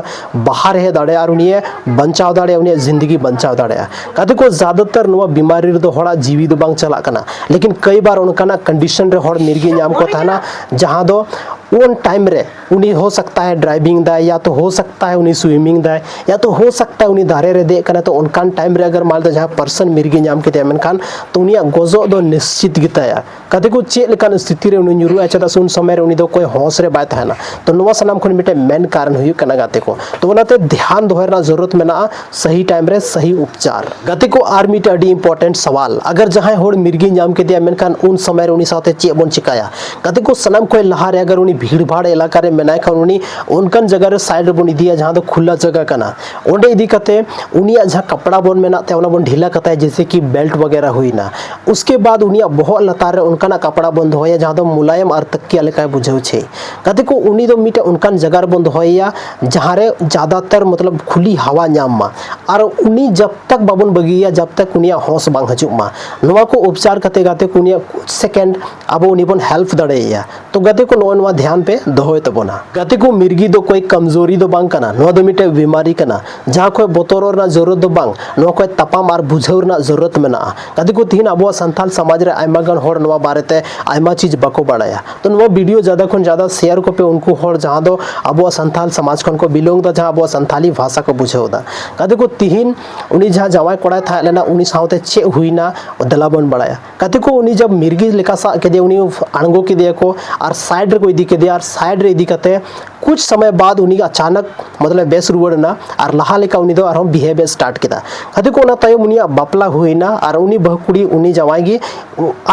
ᱵᱟᱦᱟᱨ ᱦᱮᱡ ᱫᱟᱲᱮᱭᱟᱜᱼᱟ ᱟᱨ ᱩᱱᱤᱭᱮ ᱵᱟᱧᱪᱟᱣ ᱫᱟᱲᱮᱭᱟᱜᱼᱟ, ᱩᱱᱤᱭᱟᱜ ᱡᱤᱱᱫᱮᱜᱤ ᱵᱟᱧᱪᱟᱣ ᱫᱟᱲᱮᱭᱟᱜᱼᱟ᱾ ᱜᱟᱛᱮ ᱠᱚ, ᱡᱟᱫᱟᱛᱟᱨ ᱱᱚᱣᱟ ᱵᱤᱢᱟᱨᱤ ᱨᱮᱫᱚ ᱦᱚᱲᱟᱜ ᱡᱤᱣᱤ ᱫᱚ ᱵᱟᱝ ᱪᱟᱞᱟᱜ ᱠᱟᱱᱟ, ᱞᱮᱠᱤᱱ ᱠᱟᱹᱭ ᱵᱟᱨ ᱚᱱᱠᱟᱱᱟᱜ ᱠᱚᱱᱰᱤᱥᱚᱱ ᱨᱮ ᱦᱚᱲ ᱢᱤᱨᱜᱤ ᱧᱟᱢ ᱠᱚ ᱛᱟᱦᱮᱱᱟ, ᱡᱟᱦᱟᱸ ᱫᱚ ᱩᱱ ᱴᱟᱭᱤᱢ ᱨᱮ ᱩᱱᱤ ᱦᱳ ᱥᱟᱠᱛᱟ ᱦᱟᱭ ᱰᱨᱟᱭᱵᱷᱤᱝ ᱫᱟᱭ, ᱭᱟ ᱛᱚ ᱦᱳ ᱥᱟᱠᱛᱟ ᱦᱟᱭ ᱩᱱᱤ ᱥᱩᱭᱢᱤᱝ ᱫᱟᱭ, ᱭᱟ ᱛᱚ ᱦᱳ ᱥᱟᱠᱛᱟ ᱦᱟᱭ ᱩᱱᱤ ᱫᱟᱨᱮ ᱨᱮ ᱫᱮᱡ ᱠᱟᱱᱟ᱾ ᱛᱚ ᱚᱱᱠᱟᱱ ᱴᱟᱭᱤᱢ ᱨᱮ ᱟᱜᱟᱨ ᱢᱟᱱ ᱞᱚ ᱡᱟᱦᱟᱸ ᱯᱟᱨᱥᱚᱱ ᱢᱤᱨᱜᱤ ᱧᱟᱢ ᱠᱮᱫᱮᱭᱟ, ᱢᱮᱱᱠᱷᱟᱱ ᱛᱚ ᱩᱱᱤᱭᱟᱜ ᱜᱚᱡᱚᱜ ᱫᱚ ᱱᱤᱥᱪᱤᱛ ᱜᱮᱛᱟᱭᱟ᱾ ᱜᱟᱛᱮ ᱠᱚ, ᱪᱮᱫ ᱞᱮᱠᱟᱱ ᱥᱛᱷᱤᱛᱤ ᱨᱮ ᱩᱱᱤ ᱧᱩᱨᱩᱜᱼᱟ, ᱪᱮᱫᱟᱜ ᱥᱮ ᱩᱱ ᱥᱚᱢᱚᱭ ᱨᱮ ᱩᱱᱤ ᱫᱚ ᱚᱠᱚᱭ ᱦᱚᱸᱥ ᱨᱮ ᱵᱟᱭ ᱛᱟᱦᱮᱱᱟ᱾ ᱛᱚ ᱱᱚᱣᱟ ᱥᱟᱱᱟᱢ ᱠᱷᱚᱱ ᱢᱤᱫᱴᱮᱱ ᱢᱮᱱ ᱠᱟᱨᱚᱱ ᱦᱩᱭᱩᱜ ᱠᱟᱱᱟ ᱜᱟᱛᱮ ᱠᱚ᱾ ᱛᱚ ᱚᱱᱟᱛᱮ ᱫᱷᱮᱭᱟᱱ ᱫᱚᱦᱚᱭ ᱨᱮᱱᱟᱜ ᱡᱚᱨᱩᱨᱟᱛ ᱢᱮᱱᱟᱜᱼᱟ, ᱥᱟᱹᱦᱤ ᱴᱟᱭᱤᱢ ᱨᱮ ᱥᱟᱹᱦᱤ ᱩᱯᱪᱟᱨ᱾ ᱜᱟᱛᱮ ᱠᱚ, ᱟᱨ ᱢᱤᱫᱴᱮᱱ ᱟᱹᱰᱤ ᱤᱢᱯᱚᱨᱴᱮᱱᱴ ᱥᱟᱣᱟᱞ, ᱟᱜᱟᱨ ᱡᱟᱦᱟᱸᱭ ᱦᱚᱲ ᱢᱤᱨᱜᱤ ᱧᱟᱢ ᱠᱮᱫᱮᱭᱟ, ᱢᱮᱱᱠᱷᱟᱱ ᱩᱱ ᱥᱚᱢᱚᱭ ᱨᱮ ᱩᱱᱤ ᱥᱟᱶᱛᱮ ᱪᱮᱫ ᱵᱚᱱ ᱪᱤᱠᱟᱹᱭᱟ? ᱜᱟᱛᱮ ᱠᱚ, ᱥᱟᱱᱟᱢ ᱠᱷᱚᱱ ᱞᱟᱦᱟ ᱨᱮ ᱟᱜᱟᱨ ᱩᱱᱤ ᱵᱷᱤᱲ ᱵᱷᱟᱲ ᱮᱞᱟᱠᱟ ᱨᱮ ᱢᱮᱱᱟᱭ ᱠᱷᱟᱱ ᱩᱱᱤ ᱚᱱᱠᱟᱱ ᱡᱟᱭᱜᱟ ᱨᱮ ᱥᱟᱭᱤᱰ ᱨᱮᱵᱚᱱ ᱤᱫᱤᱭᱟ, ᱡᱟᱦᱟᱸ ᱫᱚ ᱠᱷᱩᱞᱟ ᱡᱟᱭᱜᱟ ᱠᱟᱱᱟ᱾ ᱚᱸᱰᱮ ᱤᱫᱤ ᱠᱟᱛᱮ ᱩᱱᱤᱭᱟᱜ ᱡᱟᱦᱟᱸ ᱠᱟᱯᱲᱟ ᱵᱚᱱ ᱢᱮᱱᱟᱜ ᱛᱟᱭᱟ, ᱚᱱᱟ ᱵᱚᱱ ᱰᱷᱤᱞᱟ ᱠᱟᱛᱟᱭᱟ, ᱡᱮᱭᱥᱮ ᱠᱤ ᱵᱮᱞᱴ ᱵᱟᱜᱮᱨᱟ ᱦᱩᱭᱱᱟ᱾ ᱩᱥᱠᱮ ᱵᱟᱫ ᱩᱱᱤᱭᱟᱜ ᱵᱚᱦᱚᱜ ᱞᱟᱛᱟᱨ ᱨᱮ ᱚᱱᱠᱟᱱᱟᱜ ᱠᱟᱯᱲᱟ ᱵᱚᱱ ᱫᱚᱦᱚᱭᱟ, ᱡᱟᱦᱟᱸ ᱫᱚ ᱢᱩᱞᱟᱭᱚᱢ ᱟᱨ ᱛᱟᱹᱠᱤᱭᱟ ᱞᱮᱠᱟᱭ ᱵᱩᱡᱷᱟᱹᱣ ᱪᱮ᱾ ᱜᱟᱛᱮ ᱠᱚ, ᱩᱱᱤ ᱫᱚ ᱢᱤᱫᱴᱮᱱ ᱚᱱᱠᱟᱱ ᱡᱟᱭᱜᱟ ᱨᱮᱵᱚᱱ ᱫᱚᱦᱚᱭᱮᱭᱟ, ᱡᱟᱦᱟᱸ ᱨᱮ ᱡᱟᱫᱟᱛᱟᱨ ᱢᱚᱛᱞᱚᱵ ᱠᱷᱩᱞᱤ ᱦᱟᱣᱟ ᱧᱟᱢ ᱢᱟ᱾ ᱟᱨ ᱩᱱᱤ ᱡᱟᱵ ᱛᱟᱠ ᱵᱟᱵᱚᱱ ᱵᱟᱹᱜᱤᱭᱮᱭᱟ, ᱡᱟᱵ ᱛᱟᱠ ᱩᱱᱤᱭᱟᱜ ᱦᱚᱸᱥ ᱵᱟᱝ ᱦᱤᱡᱩᱜ ᱢᱟ᱾ ᱱᱚᱣᱟ ᱠᱚ ᱩᱯᱪᱟᱨ ᱠᱟᱛᱮ ᱜᱟᱛᱮ ᱠᱚ ᱩᱱᱤᱭᱟᱜ ᱠᱩᱪ ᱥᱮᱠᱮᱱᱰ ᱟᱵᱚ ᱩᱱᱤ ᱵᱚᱱ ᱦᱮᱞᱯ ᱫᱟᱲᱮᱭᱟᱭᱟ᱾ ᱛᱚ ᱜᱟᱛᱮ ᱠᱚ, ᱱᱚᱜᱼᱚᱭ ᱱᱚᱣᱟ ᱫᱷᱮᱭᱟᱱ ᱯᱮ ᱫᱚᱦᱚᱭ ᱛᱟᱵᱚᱱᱟ᱾ ᱜᱟᱛᱮ ᱠᱚ, ᱢᱤᱨᱜᱤ ᱫᱚ ᱠᱚᱭ ᱠᱟᱢᱡᱳᱨᱤ ᱫᱚ ᱵᱟᱝ ᱠᱟᱱᱟ, ᱱᱚᱣᱟ ᱫᱚ ᱢᱤᱫᱴᱮᱡ ᱵᱤᱢᱟᱨᱤ ᱠᱟᱱᱟ, ᱡᱟᱦᱟᱸ ᱠᱷᱚᱡ ᱵᱚᱛᱚᱨᱚᱜ ᱨᱮᱱᱟᱜ ᱡᱚᱨᱩᱨᱟᱛ ᱫᱚ ᱵᱟᱝ, ᱱᱚᱣᱟ ᱠᱷᱚᱡ ᱛᱟᱯᱟᱢ ᱟᱨ ᱵᱩᱡᱷᱟᱹᱣ ᱨᱮᱱᱟᱜ ᱡᱚᱨᱩᱨᱟᱛ ᱢᱮᱱᱟᱜᱼᱟ᱾ ᱜᱟᱛᱮ ᱠᱚ, ᱛᱤᱦᱤᱧ ᱟᱵᱚᱣᱟᱜ ᱥᱟᱱᱛᱟᱞ ᱥᱚᱢᱟᱡᱽ ᱨᱮ ᱟᱭᱢᱟ ᱜᱟᱱ ᱦᱚᱲ ᱱᱚᱣᱟ ᱵᱟᱨᱮᱛᱮ ᱟᱭᱢᱟ ᱪᱤᱡᱽ ᱵᱟᱠᱚ ᱵᱟᱲᱟᱭᱟ᱾ ᱛᱚ ᱱᱚᱣᱟ ᱵᱷᱤᱰᱤᱭᱳ ᱡᱟᱫᱟ ᱠᱷᱚᱱ ᱡᱟᱫᱟ ᱥᱮᱭᱟᱨ ᱠᱚᱯᱮ ᱩᱱᱠᱩ ᱦᱚᱲ ᱡᱟᱦᱟᱸ ᱫᱚ ᱟᱵᱚᱣᱟᱜ ᱥᱟᱱᱛᱟᱞ ᱥᱚᱢᱟᱡᱽ ᱠᱷᱚᱱ ᱠᱚ ᱵᱤᱞᱚᱝ ᱮᱫᱟ, ᱡᱟᱦᱟᱸ ᱟᱵᱚᱣᱟᱜ ᱥᱟᱱᱛᱟᱞᱤ ᱵᱷᱟᱥᱟ ᱠᱚ ᱵᱩᱡᱷᱟᱹᱣ ᱮᱫᱟ᱾ ᱜᱟᱛᱮ ᱠᱚ, ᱛᱤᱦᱤᱧ ᱩᱱᱤ ᱡᱟᱦᱟᱸ ᱡᱟᱶᱟᱭ ᱠᱚᱲᱟᱭ ᱛᱟᱦᱮᱸ ᱞᱮᱱᱟ, ᱩᱱᱤ ᱥᱟᱶᱛᱮ ᱪᱮᱫ ᱦᱩᱭᱱᱟ, ᱫᱮᱞᱟ ᱵᱚᱱ ᱵᱟᱲᱟᱭᱟ᱾ ᱜᱟᱛᱮ ᱠᱚ, ᱩᱱᱤ ᱡᱟᱵ ᱢᱤᱨᱜᱤ ᱞᱮᱠᱟ ᱥᱟᱵ ᱠᱮᱫᱮᱭᱟ, ᱩᱱᱤ ᱟᱬᱜᱚ ᱠᱮᱫᱮᱭᱟ ᱠᱚ ᱟᱨ ᱥᱟᱭᱤᱰ ᱨᱮᱠᱚ ᱤᱫᱤ ᱠᱮᱫᱮᱭᱟ, ᱟᱨ ᱥᱟᱭᱤᱰ ᱨᱮ ᱤᱫᱤ ᱠᱟᱛᱮ ᱠᱩᱪ ᱥᱚᱢᱚᱭ ᱵᱟᱫ ᱩᱱᱤ ᱟᱪᱟᱱᱚᱠ ᱢᱚᱛᱞᱚᱵ ᱵᱮᱥ ᱨᱩᱣᱟᱹᱲ ᱮᱱᱟ ᱟᱨ ᱞᱟᱦᱟ ᱞᱮᱠᱟ ᱩᱱᱤ ᱫᱚ ᱟᱨᱦᱚᱸ ᱵᱤᱦᱮᱵ ᱮ ᱥᱴᱟᱨᱴ ᱠᱮᱫᱟ᱾ ᱜᱟᱛᱮ ᱠᱚ, ᱚᱱᱟ ᱛᱟᱭᱚᱢ ᱩᱱᱤᱭᱟᱜ ᱵᱟᱯᱞᱟ ᱦᱩᱭᱱᱟ ᱟᱨ ᱩᱱᱤ ᱵᱟᱹᱦᱩ ᱠᱩᱲᱤ, ᱩᱱᱤ ᱡᱟᱶᱟᱭ ᱜᱮ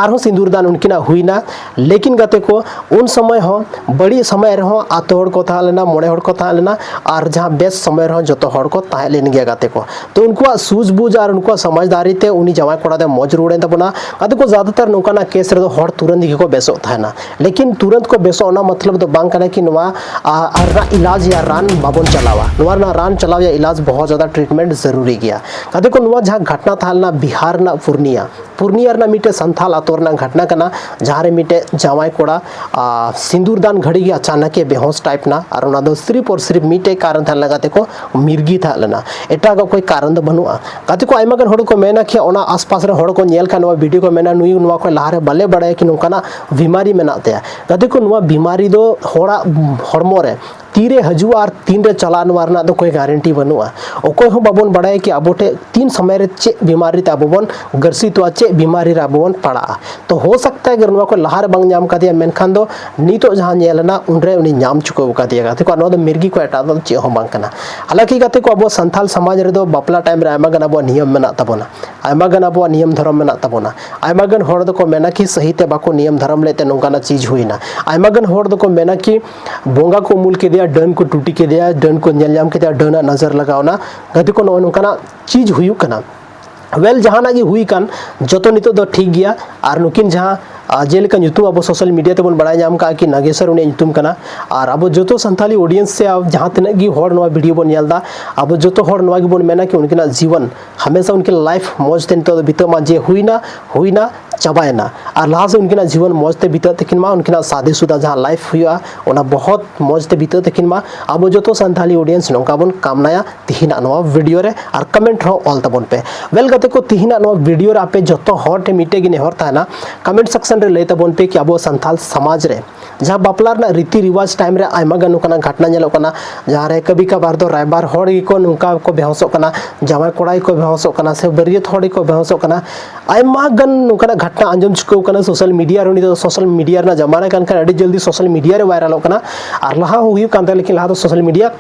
ᱟᱨᱦᱚᱸ ᱥᱤᱸᱫᱩᱨ ᱫᱟᱱ ᱩᱱᱠᱤᱱᱟᱜ ᱦᱩᱭᱱᱟ᱾ ᱞᱮᱠᱤᱱ ᱜᱟᱛᱮ ᱠᱚ, ᱩᱱ ᱥᱚᱢᱚᱭ ᱦᱚᱸ ᱵᱟᱹᱲᱤᱡ ᱥᱚᱢᱚᱭ ᱨᱮᱦᱚᱸ ᱟᱛᱳ ᱦᱚᱲ ᱠᱚ ᱛᱟᱦᱮᱸ ᱞᱮᱱᱟ, ᱢᱚᱬᱮ ᱦᱚᱲ ᱠᱚ ᱛᱟᱦᱮᱸ ᱞᱮᱱᱟ, ᱟᱨ ᱡᱟᱦᱟᱸ ᱵᱮᱥ ᱥᱚᱢᱚᱭ ᱨᱮᱦᱚᱸ ᱡᱚᱛᱚ ᱦᱚᱲ ᱠᱚ ᱛᱟᱦᱮᱸ ᱞᱮᱱ ᱜᱮᱭᱟ ᱜᱟᱛᱮ ᱠᱚ᱾ ᱛᱚ ᱩᱱᱠᱩᱣᱟᱜ ᱥᱩᱡᱽᱵᱩᱡᱽ ᱟᱨ ᱩᱱᱠᱩᱣᱟᱜ ᱥᱚᱢᱟᱡᱽᱫᱟᱨᱤ ᱛᱮ ᱩᱱᱤ ᱡᱟᱶᱟᱭ ᱠᱚᱲᱟ ᱫᱚᱭ ᱢᱚᱡᱽ ᱨᱩᱣᱟᱹᱲᱮᱱ ᱛᱟᱵᱚᱱᱟ᱾ ᱜᱟᱛᱮ ᱠᱚ, ᱡᱟᱫᱟᱛᱟᱨ ᱱᱚᱝᱠᱟᱱᱟᱜ ᱠᱮᱥ ᱨᱮᱫᱚ ᱦᱚᱲ ᱛᱩᱨᱟᱹᱱᱛ ᱜᱮᱠᱚ ᱵᱮᱥᱚᱜ ᱛᱟᱦᱮᱱᱟ, ᱞᱮᱠᱤᱱ ᱛᱩᱨᱟᱹᱱᱛ ᱠᱚ ᱵᱮᱥᱚᱜ ᱚᱱᱟ ᱢᱚᱛᱞᱚᱵ ᱫᱚ ᱵᱟᱝ ᱠᱟᱱᱟ ᱠᱤ ᱱᱚᱣᱟ ᱟᱨ ᱨᱮᱱᱟᱜ ᱤᱞᱟᱡᱽ ᱭᱟ ᱨᱟᱱ ᱵᱟᱵᱚᱱ ᱪᱟᱞᱟᱣᱟ᱾ ᱱᱚᱣᱟ ᱨᱮᱱᱟᱜ ᱨᱟᱱ ᱪᱟᱞᱟᱣ ᱭᱟ ᱤᱞᱟᱡᱽ ᱵᱚᱦᱚᱛ ᱡᱟᱫᱟ ᱴᱨᱤᱴᱢᱮᱱᱴ ᱡᱟᱹᱨᱩᱨᱤ ᱜᱮᱭᱟ᱾ ᱜᱟᱛᱮ ᱠᱚ, ᱱᱚᱣᱟ ᱡᱟᱦᱟᱸ ᱜᱷᱟᱴᱱᱟ ᱛᱟᱦᱮᱸ ᱞᱮᱱᱟ ᱵᱤᱦᱟᱨ ᱨᱮᱱᱟᱜ ᱯᱩᱨᱱᱤᱭᱟ, ᱯᱩᱨᱱᱤᱭᱟ ᱨᱮᱱᱟᱜ ᱢᱤᱫᱴᱮᱱ ᱥᱟᱱᱛᱷᱟᱞ ᱟᱛᱳ ᱨᱮᱱᱟᱜ ᱜᱷᱟᱴᱱᱟ ᱠᱟᱱᱟ, ᱡᱟᱦᱟᱸ ᱨᱮ ᱢᱤᱫᱴᱮᱱ ᱡᱟᱶᱟᱭ ᱠᱚᱲᱟ ᱟᱨ ᱥᱤᱸᱫᱩᱨ ᱫᱟᱱ ᱜᱷᱟᱹᱲᱤ ᱜᱮ ᱟᱪᱟᱱᱚᱠ ᱮ ᱵᱮᱦᱚᱥ ᱴᱟᱭᱤᱯ ᱱᱟ, ᱟᱨ ᱚᱱᱟ ᱫᱚ ᱥᱤᱨᱤᱯ ᱟᱨ ᱥᱤᱨᱤᱯ ᱢᱤᱫᱴᱮᱡ ᱠᱟᱨᱚᱱ ᱛᱟᱦᱮᱸ ᱞᱮᱱᱟ ᱜᱟᱛᱮ ᱠᱚ, ᱢᱤᱨᱜᱤ ᱛᱟᱦᱮᱸ ᱞᱮᱱᱟ, ᱮᱴᱟᱜ ᱚᱠᱚᱭ ᱠᱟᱨᱚᱱ ᱫᱚ ᱵᱟᱹᱱᱩᱜᱼᱟ᱾ ᱜᱟᱛᱮ ᱠᱚ, ᱟᱭᱢᱟ ᱜᱟᱱ ᱦᱚᱲ ᱠᱚ ᱢᱮᱱᱟ ᱠᱤ ᱚᱱᱟ ᱟᱥᱯᱟᱥ ᱨᱮ ᱦᱚᱲ ᱠᱚ ᱧᱮᱞ ᱠᱷᱟᱱ ᱱᱚᱣᱟ ᱵᱷᱤᱰᱤᱭᱳ ᱠᱚ ᱢᱮᱱᱟ, ᱱᱩᱭ ᱱᱚᱣᱟ ᱠᱷᱚᱱ ᱞᱟᱦᱟ ᱨᱮ ᱵᱟᱞᱮ ᱵᱟᱲᱟᱭᱟ ᱠᱤ ᱱᱚᱝᱠᱟᱱᱟᱜ ᱵᱤᱢᱟᱨᱤ ᱢᱮᱱᱟᱜ ᱛᱟᱭᱟ᱾ ᱜᱟᱛᱮ ᱠᱚ, ᱱᱚᱣᱟ ᱵᱤᱢᱟᱨᱤ ᱫᱚ ᱦᱚᱲᱟᱜ ᱦᱚᱲᱢᱚ ᱨᱮ ᱛᱤᱨᱮ ᱦᱤᱡᱩᱜᱼᱟ ᱟᱨ ᱛᱤᱱᱨᱮ ᱪᱟᱞᱟᱜᱼᱟ, ᱱᱚᱣᱟ ᱨᱮᱱᱟᱜ ᱫᱚ ᱠᱳᱭ ᱜᱟᱨᱮᱱᱴᱤ ᱵᱟᱹᱱᱩᱜᱼᱟ᱾ ᱚᱠᱚᱭ ᱦᱚᱸ ᱵᱟᱵᱚᱱ ᱵᱟᱲᱟᱭᱟ ᱠᱤ ᱟᱵᱚ ᱴᱷᱮᱱ ᱛᱤᱱ ᱥᱚᱢᱚᱭ ᱨᱮ ᱪᱮᱫ ᱵᱤᱢᱟᱨᱤ ᱛᱮ ᱟᱵᱚ ᱵᱚᱱ ᱜᱨᱟᱥᱤᱛᱚᱜᱼᱟ, ᱪᱮᱫ ᱵᱤᱢᱟᱨᱤ ᱨᱮ ᱟᱵᱚ ᱵᱚᱱ ᱯᱟᱲᱟᱜᱼᱟ᱾ ᱛᱚ ᱦᱳ ᱥᱟᱠᱛᱟ ᱦᱮ ᱟᱜᱟᱨ ᱱᱚᱣᱟ ᱠᱚ ᱞᱟᱦᱟ ᱨᱮ ᱵᱟᱝ ᱧᱟᱢ ᱠᱟᱫᱮᱭᱟ, ᱢᱮᱱᱠᱷᱟᱱ ᱫᱚ ᱱᱤᱛᱚᱜ ᱡᱟᱦᱟᱸ ᱧᱮᱞ ᱮᱱᱟ ᱩᱱᱨᱮ ᱩᱱᱤ ᱧᱟᱢ ᱪᱩᱠᱟᱹᱣ ᱠᱟᱫᱮᱭᱟ᱾ ᱜᱟᱛᱮ ᱠᱚ, ᱱᱚᱣᱟ ᱫᱚ ᱢᱤᱨᱜᱤ ᱠᱷᱚᱱ ᱮᱴᱟᱜ ᱫᱚ ᱪᱮᱫ ᱦᱚᱸ ᱵᱟᱝ ᱠᱟᱱᱟ᱾ ᱦᱟᱞᱟᱸᱠᱤ ᱜᱟᱛᱮ ᱠᱚ, ᱟᱵᱚ ᱥᱟᱱᱛᱟᱞ ᱥᱚᱢᱟᱡᱽ ᱨᱮᱫᱚ ᱵᱟᱯᱞᱟ ᱴᱟᱭᱤᱢ ᱨᱮ ᱟᱭᱢᱟ ᱜᱟᱱ ᱟᱵᱚᱣᱟᱜ ᱱᱤᱭᱚᱢ ᱢᱮᱱᱟᱜ ᱛᱟᱵᱚᱱᱟ, ᱟᱭᱢᱟ ᱜᱟᱱ ᱟᱵᱚᱣᱟᱜ ᱱᱤᱭᱚᱢ ᱫᱷᱚᱨᱚᱢ ᱢᱮᱱᱟᱜ ᱛᱟᱵᱚᱱᱟ᱾ ᱟᱭᱢᱟ ᱜᱟᱱ ᱦᱚᱲ ᱫᱚᱠᱚ ᱢᱮᱱᱟ ᱠᱤ ᱥᱟᱹᱦᱤ ᱛᱮ ᱵᱟᱠᱚ ᱱᱤᱭᱚᱢ ᱫᱷᱚᱨᱚᱢ ᱞᱮᱫ ᱛᱮ ᱱᱚᱝᱠᱟᱱᱟᱜ ᱪᱤᱡᱽ ᱦᱩᱭᱱᱟ᱾ ᱟᱭᱢᱟ ᱜᱟᱱ ᱦᱚᱲ ᱫᱚᱠᱚ ᱢᱮᱱᱟ ᱠᱤ ᱵᱚᱸᱜᱟ ᱠᱚ ᱩᱢᱩᱞ ᱠᱮᱫᱮᱭᱟ, ᱰᱟᱹᱱ ᱠᱚ ᱴᱩᱴᱤ ᱠᱮᱫᱮᱭᱟ, ᱰᱟᱹᱱ ᱠᱚ ᱧᱮᱞ ᱧᱟᱢ ᱠᱮᱫᱮᱭᱟ, ᱰᱟᱹᱱᱟᱜ ᱱᱚᱡᱚᱨ ᱞᱟᱜᱟᱣ ᱮᱱᱟ᱾ ᱜᱟᱛᱮ ᱠᱚ, ᱱᱚᱜᱼᱚ ᱱᱚᱝᱠᱟᱱᱟᱜ ᱪᱤᱡᱽ ᱦᱩᱭᱩᱜ ᱠᱟᱱᱟ᱾ ᱳᱭᱮᱞ, ᱡᱟᱦᱟᱱᱟᱜ ᱜᱮ ᱦᱩᱭ ᱠᱟᱱ, ᱡᱚᱛᱚ ᱱᱤᱛᱚᱜ ᱫᱚ ᱴᱷᱤᱠ ᱜᱮᱭᱟ᱾ ᱟᱨ ᱱᱩᱠᱤᱱ ᱡᱟᱦᱟᱸ, ᱟᱨ ᱡᱮᱞᱮᱠᱟ ᱧᱩᱛᱩᱢ ᱟᱵᱚ ᱥᱳᱥᱟᱞ ᱢᱤᱰᱤᱭᱟ ᱛᱮᱵᱚᱱ ᱵᱟᱲᱟᱭ ᱧᱟᱢ ᱠᱟᱜᱼᱟ ᱠᱤ ᱱᱟᱜᱮᱥᱚᱨ ᱩᱱᱤᱭᱟᱜ ᱧᱩᱛᱩᱢ ᱠᱟᱱᱟ᱾ ᱟᱨ ᱟᱵᱚ ᱡᱚᱛᱚ ᱥᱟᱱᱛᱟᱞᱤ ᱚᱰᱤᱭᱮᱱᱥ ᱥᱮ ᱟᱵ-, ᱡᱟᱦᱟᱸ ᱛᱤᱱᱟᱹᱜ ᱜᱮ ᱦᱚᱲ ᱱᱚᱣᱟ ᱵᱷᱤᱰᱤᱭᱳ ᱵᱚᱱ ᱧᱮᱞ ᱮᱫᱟ, ᱟᱵᱚ ᱡᱚᱛᱚ ᱦᱚᱲ ᱱᱚᱣᱟ ᱜᱮᱵᱚᱱ ᱢᱮᱱᱟ ᱠᱤ ᱩᱱᱠᱤᱱᱟᱜ ᱡᱤᱵᱚᱱ ᱦᱟᱢᱮᱥᱟ ᱩᱱᱠᱤᱱ ᱞᱟᱭᱤᱯᱷ ᱢᱚᱡᱽ ᱛᱮ ᱱᱤᱛᱚᱜ ᱫᱚ ᱵᱤᱛᱟᱹᱜ ᱢᱟ, ᱡᱮ ᱦᱩᱭᱱᱟ, ᱦᱩᱭᱱᱟ, ᱪᱟᱵᱟᱭᱮᱱᱟ᱾ ᱟᱨ ᱞᱟᱦᱟ ᱥᱮᱫ ᱩᱱᱠᱤᱱᱟᱜ ᱡᱤᱵᱚᱱ ᱢᱚᱡᱽ ᱛᱮ ᱵᱤᱛᱟᱹᱜ ᱛᱟᱹᱠᱤᱱ ᱢᱟ, ᱩᱱᱠᱤᱱᱟᱜ ᱥᱟᱫᱤ ᱥᱩᱫᱟ ᱡᱟᱦᱟᱸ ᱞᱟᱭᱤᱯᱷ ᱦᱩᱭᱩᱜᱼᱟ, ᱚᱱᱟ ᱵᱚᱦᱚᱛ ᱢᱚᱡᱽ ᱛᱮ ᱵᱤᱛᱟᱹᱜ ᱛᱟᱹᱠᱤᱱ ᱢᱟ᱾ ᱟᱵᱚ ᱡᱚᱛᱚ ᱥᱟᱱᱛᱟᱞᱤ ᱚᱰᱤᱭᱮᱱᱥ ᱱᱚᱝᱠᱟ ᱵᱚᱱ ᱠᱟᱢᱱᱟᱭᱟ ᱛᱤᱦᱤᱧᱟᱜ ᱱᱚᱣᱟ ᱵᱷᱤᱰᱤᱭᱳ ᱨᱮ, ᱟᱨ ᱠᱚᱢᱮᱱᱴ ᱨᱮᱦᱚᱸ ᱚᱞ ᱛᱟᱵᱚᱱ ᱯᱮ᱾ ᱳᱭᱮᱞ ᱜᱟᱛᱮ ᱠᱚ, ᱛᱤᱦᱤᱧᱟᱜ ᱱᱚᱣᱟ ᱵᱷᱤᱰᱤᱭᱳ ᱨᱮ ᱟᱯᱮ ᱡᱚᱛᱚ ᱦᱚᱲ ᱴᱷᱮᱱ ᱢᱤᱫᱴᱮᱡ ᱜᱮ ᱱᱮᱦᱚᱨ ᱛᱟᱦᱮᱱᱟ, ᱠᱚᱢᱮᱱᱴ ᱥᱮᱠᱥᱚᱱ ᱨᱮ ᱞᱟᱹᱭ ᱛᱟᱵᱚᱱ ᱯᱮ ᱠᱤ ᱟᱵᱚ ᱥᱟᱱᱛᱟᱲ ᱥᱚᱢᱟᱡᱽ ᱨᱮ ᱡᱟᱦᱟᱸ ᱵᱟᱯᱞᱟ ᱨᱮᱱᱟᱜ ᱨᱤᱛᱤ ᱨᱤᱣᱟᱡᱽ ᱴᱟᱭᱤᱢ ᱨᱮ ᱟᱭᱢᱟ ᱜᱟᱱ ᱱᱚᱝᱠᱟᱱᱟᱜ ᱜᱷᱚᱴᱱᱟ ᱧᱮᱞᱚᱜ ᱠᱟᱱᱟ, ᱡᱟᱦᱟᱸ ᱨᱮ ᱠᱟᱹᱵᱷᱤ ᱠᱟᱵᱷᱟᱨ ᱫᱚ ᱨᱟᱭᱵᱟᱨ ᱦᱚᱲ ᱜᱮᱠᱚ ᱱᱚᱝᱠᱟ ᱠᱚ ᱵᱮᱦᱚᱥᱚᱜ ᱠᱟᱱᱟ, ᱡᱟᱶᱟᱭ ᱠᱚᱲᱟ ᱜᱮᱠᱚ ᱵᱮᱦᱚᱥᱚᱜ ᱠᱟᱱᱟ ᱥᱮ ᱵᱟᱹᱨᱭᱟᱹᱛ ᱦᱚᱲ ᱜᱮᱠᱚ ᱵᱮᱦᱚᱥᱚᱜ ᱠᱟᱱᱟ᱾ ᱟᱭᱢᱟ ᱜᱟᱱ ᱱᱚᱝᱠᱟᱱᱟᱜ ᱜᱷᱚᱴᱱᱟ ᱟᱸᱡᱚᱢ ᱪᱩᱠᱟᱹᱣ ᱠᱟᱱᱟ ᱥᱳᱥᱟᱞ ᱢᱤᱰᱤᱭᱟ ᱨᱮ᱾ ᱱᱤᱛᱚᱜ ᱫᱚ ᱥᱳᱥᱟᱞ ᱢᱤᱰᱤᱭᱟ ᱨᱮᱱᱟᱜ ᱡᱟᱢᱟᱱᱟ ᱠᱟᱱ ᱠᱷᱟᱱ ᱟᱹᱰᱤ ᱡᱚᱞᱫᱤ ᱥᱳᱥᱟᱞ ᱢᱤᱰᱤᱭᱟ ᱨᱮ ᱵᱷᱟᱭᱨᱟᱞᱚᱜ ᱠᱟᱱᱟ᱾ ᱟᱨ ᱞᱟᱦᱟ ᱦᱚᱸ ᱦᱩᱭᱩᱜ ᱠᱟᱱ ᱛᱟᱦᱮᱸ, ᱞᱮᱠᱤᱱ ᱞᱟᱦᱟ ᱫᱚ ᱥᱳᱥᱟᱞ ᱢᱤᱰᱤᱭᱟ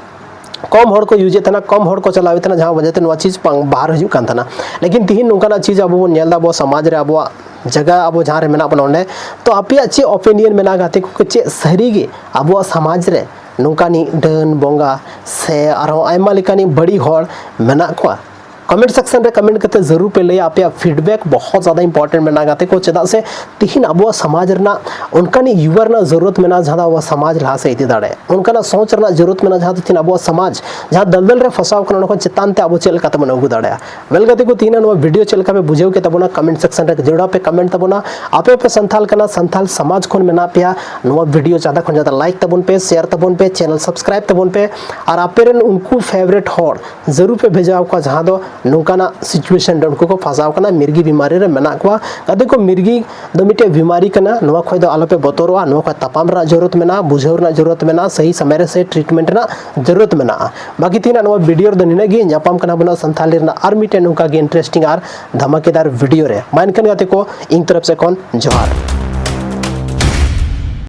ᱠᱚᱢ ᱦᱚᱲ ᱠᱚ ᱤᱭᱩᱡᱮᱫ ᱛᱟᱦᱮᱱᱟ, ᱠᱚᱢ ᱦᱚᱲ ᱠᱚ ᱪᱟᱞᱟᱣᱮᱫ ᱛᱟᱦᱮᱱᱟ, ᱡᱟᱦᱟᱸ ᱣᱟᱡᱟᱛᱮ ᱱᱚᱣᱟ ᱪᱤᱡᱽ ᱵᱟᱝ ᱵᱟᱦᱟᱨ ᱦᱤᱡᱩᱜ ᱠᱟᱱ ᱛᱟᱦᱮᱱᱟ᱾ ᱞᱮᱠᱤᱱ ᱛᱤᱦᱤᱧ ᱱᱚᱝᱠᱟᱱᱟᱜ ᱪᱤᱡᱽ ᱟᱵᱚ ᱵᱚᱱ ᱧᱮᱞ ᱮᱫᱟ, ᱟᱵᱚ ᱥᱚᱢᱟᱡᱽ ᱨᱮ, ᱟᱵᱚᱣᱟᱜ ᱡᱟᱭᱜᱟ, ᱟᱵᱚ ᱡᱟᱦᱟᱸ ᱨᱮ ᱢᱮᱱᱟᱜ ᱵᱚᱱᱟ ᱚᱸᱰᱮ᱾ ᱛᱚ ᱟᱯᱮᱭᱟᱜ ᱪᱮᱫ ᱳᱯᱤᱱᱤᱭᱚᱱ ᱢᱮᱱᱟᱜᱼᱟ ᱜᱟᱛᱮ ᱠᱚ, ᱪᱮᱫ ᱥᱟᱹᱨᱤ ᱜᱮ ᱟᱵᱚᱣᱟᱜ ᱥᱚᱢᱟᱡᱽ ᱨᱮ ᱱᱚᱝᱠᱟᱱᱤᱡ ᱰᱟᱹᱱ ᱵᱚᱸᱜᱟ ᱥᱮ ᱟᱨᱦᱚᱸ ᱟᱭᱢᱟ ᱞᱮᱠᱟᱱᱤᱡ ᱵᱟᱹᱲᱤᱡ ᱦᱚᱲ ᱢᱮᱱᱟᱜ ᱠᱚᱣᱟ? ᱠᱚᱢᱮᱱᱴ ᱥᱮᱠᱥᱚᱱ ᱨᱮ ᱠᱚᱢᱮᱱᱴ ᱠᱟᱛᱮ ᱡᱟᱹᱨᱩᱲ ᱯᱮ ᱞᱟᱹᱭᱟ᱾ ᱟᱯᱮᱭᱟᱜ ᱯᱷᱤᱰᱵᱮᱠ ᱵᱚᱦᱚᱛ ᱡᱟᱫᱟ ᱤᱢᱯᱚᱨᱴᱮᱱᱴ ᱢᱮᱱᱟᱜᱼᱟ ᱜᱟᱛᱮ ᱠᱚ, ᱪᱮᱫᱟᱜ ᱥᱮ ᱛᱤᱦᱤᱧ ᱟᱵᱚᱣᱟᱜ ᱥᱚᱢᱟᱡᱽ ᱨᱮᱱᱟᱜ ᱚᱱᱠᱟᱱᱤᱡ ᱭᱩᱣᱟ ᱨᱮᱱᱟᱜ ᱡᱟᱹᱨᱩᱲᱟᱛ ᱢᱮᱱᱟᱜᱼᱟ, ᱡᱟᱦᱟᱸ ᱫᱚ ᱟᱵᱚᱣᱟᱜ ᱥᱚᱢᱟᱡᱽ ᱞᱟᱦᱟ ᱥᱮᱫ ᱤᱫᱤ ᱫᱟᱲᱮᱭᱟᱜᱼᱟ᱾ ᱚᱱᱠᱟᱱᱟᱜ ᱥᱚᱪ ᱨᱮᱱᱟᱜ ᱡᱟᱹᱨᱩᱲᱟᱛ ᱢᱮᱱᱟᱜᱼᱟ, ᱡᱟᱦᱟᱸ ᱫᱚ ᱛᱤᱦᱤᱧ ᱟᱵᱚᱣᱟᱜ ᱥᱚᱢᱟᱡᱽ ᱡᱟᱦᱟᱸ ᱫᱟᱞᱫᱟᱞ ᱨᱮ ᱯᱷᱟᱸᱥᱟᱣ ᱠᱟᱱᱟ, ᱚᱱᱟ ᱠᱷᱚᱱ ᱪᱮᱛᱟᱱ ᱛᱮ ᱟᱵᱚ ᱪᱮᱫ ᱞᱮᱠᱟ ᱛᱮᱵᱚᱱ ᱟᱹᱜᱩ ᱫᱟᱲᱮᱭᱟᱜᱼᱟ᱾ ᱣᱮᱞ ᱜᱟᱛᱮ ᱠᱚ, ᱛᱤᱦᱤᱧ ᱱᱚᱣᱟ ᱵᱷᱤᱰᱤᱭᱳ ᱪᱮᱫ ᱞᱮᱠᱟ ᱯᱮ ᱵᱩᱡᱷᱟᱹᱣ ᱠᱮᱫ ᱛᱟᱵᱚᱱᱟ, ᱠᱚᱢᱮᱱᱴ ᱥᱮᱠᱥᱚᱱ ᱨᱮ ᱡᱟᱹᱨᱩᱲ ᱯᱮ ᱠᱚᱢᱮᱱᱴ ᱛᱟᱵᱚᱱᱟ᱾ ᱟᱯᱮ ᱯᱮ ᱥᱟᱱᱛᱟᱞ ᱠᱟᱱᱟ, ᱥᱟᱱᱛᱟᱞ ᱥᱚᱢᱟᱡᱽ ᱠᱷᱚᱱ ᱢᱮᱱᱟᱜ ᱯᱮᱭᱟ, ᱱᱚᱣᱟ ᱵᱷᱤᱰᱤᱭᱳ ᱡᱟᱫᱟ ᱠᱷᱚᱱ ᱡᱟᱫᱟ ᱞᱟᱭᱤᱠ ᱛᱟᱵᱚᱱ ᱯᱮ, ᱥᱮᱭᱟᱨ ᱛᱟᱵᱚᱱ ᱯᱮ, ᱪᱮᱱᱮᱞ ᱥᱟᱵᱥᱠᱨᱟᱭᱤᱵ ᱛᱟᱵᱚᱱ ᱯᱮ᱾ ᱟᱨ ᱟᱯᱮ ᱨᱮᱱ ᱩᱱᱠᱩ ᱯᱷᱮᱵᱟᱨᱮᱴ ᱦᱚᱲ ᱡᱟᱹᱨᱩᱲ ᱯᱮ ᱵᱷᱮᱡᱟ ᱟᱠᱚᱣᱟ, ᱡᱟᱦᱟᱸ ᱫᱚ ᱱᱚᱝᱠᱟᱱᱟᱜ ᱥᱤᱪᱩᱭᱮᱥᱚᱱ ᱨᱮ ᱩᱱᱠᱩ ᱠᱚ ᱯᱷᱟᱸᱥᱟᱣ ᱠᱟᱱᱟ, ᱢᱤᱨᱜᱤ ᱵᱤᱢᱟᱨᱤ ᱨᱮ ᱢᱮᱱᱟᱜ ᱠᱚᱣᱟ᱾ ᱜᱟᱛᱮ ᱠᱚ, ᱢᱤᱨᱜᱤ ᱫᱚ ᱢᱤᱫᱴᱮᱡ ᱵᱤᱢᱟᱨᱤ ᱠᱟᱱᱟ, ᱱᱚᱣᱟ ᱠᱷᱚᱱ ᱫᱚ ᱟᱞᱚᱯᱮ ᱵᱚᱛᱚᱨᱚᱜᱼᱟ᱾ ᱱᱚᱣᱟ ᱠᱷᱚᱱ ᱛᱟᱯᱟᱢ ᱨᱮᱱᱟᱜ ᱡᱟᱹᱨᱩᱲᱟᱛ ᱢᱮᱱᱟᱜᱼᱟ, ᱵᱩᱡᱷᱟᱹᱣ ᱨᱮᱱᱟᱜ ᱡᱟᱹᱨᱩᱲᱟᱛ ᱢᱮᱱᱟᱜᱼᱟ, ᱥᱟᱹᱦᱤ ᱥᱚᱢᱚᱭ ᱨᱮ ᱥᱟᱹᱦᱤ ᱴᱨᱤᱴᱢᱮᱱᱴ ᱨᱮᱱᱟᱜ ᱡᱟᱹᱨᱩᱲᱟᱛ ᱢᱮᱱᱟᱜᱼᱟ᱾ ᱵᱟᱹᱠᱤ ᱛᱮᱦᱮᱧᱟᱜ ᱱᱚᱣᱟ ᱵᱷᱤᱰᱤᱭᱳ ᱨᱮᱫᱚ ᱱᱤᱱᱟᱹᱜ ᱜᱮ᱾ ᱧᱟᱯᱟᱢ ᱠᱟᱱᱟ ᱵᱚᱱ ᱥᱟᱱᱛᱷᱟᱞᱤ ᱨᱮᱱᱟᱜ ᱟᱨ ᱢᱤᱫᱴᱮᱱ ᱱᱚᱝᱠᱟ ᱜᱮ ᱤᱱᱴᱟᱨᱮᱥᱴᱤᱝ ᱟᱨ ᱫᱷᱟᱢᱟᱠᱮᱫᱟᱨ ᱵᱷᱤᱰᱤᱭᱳ ᱨᱮ᱾ ᱢᱟ ᱮᱱᱠᱷᱟᱱ ᱜᱟᱛᱮ ᱠᱚ, ᱤᱧ ᱛᱚᱨᱚᱯ ᱥᱮᱫ ᱠᱷᱚᱱ ᱡᱚᱦᱟᱨ᱾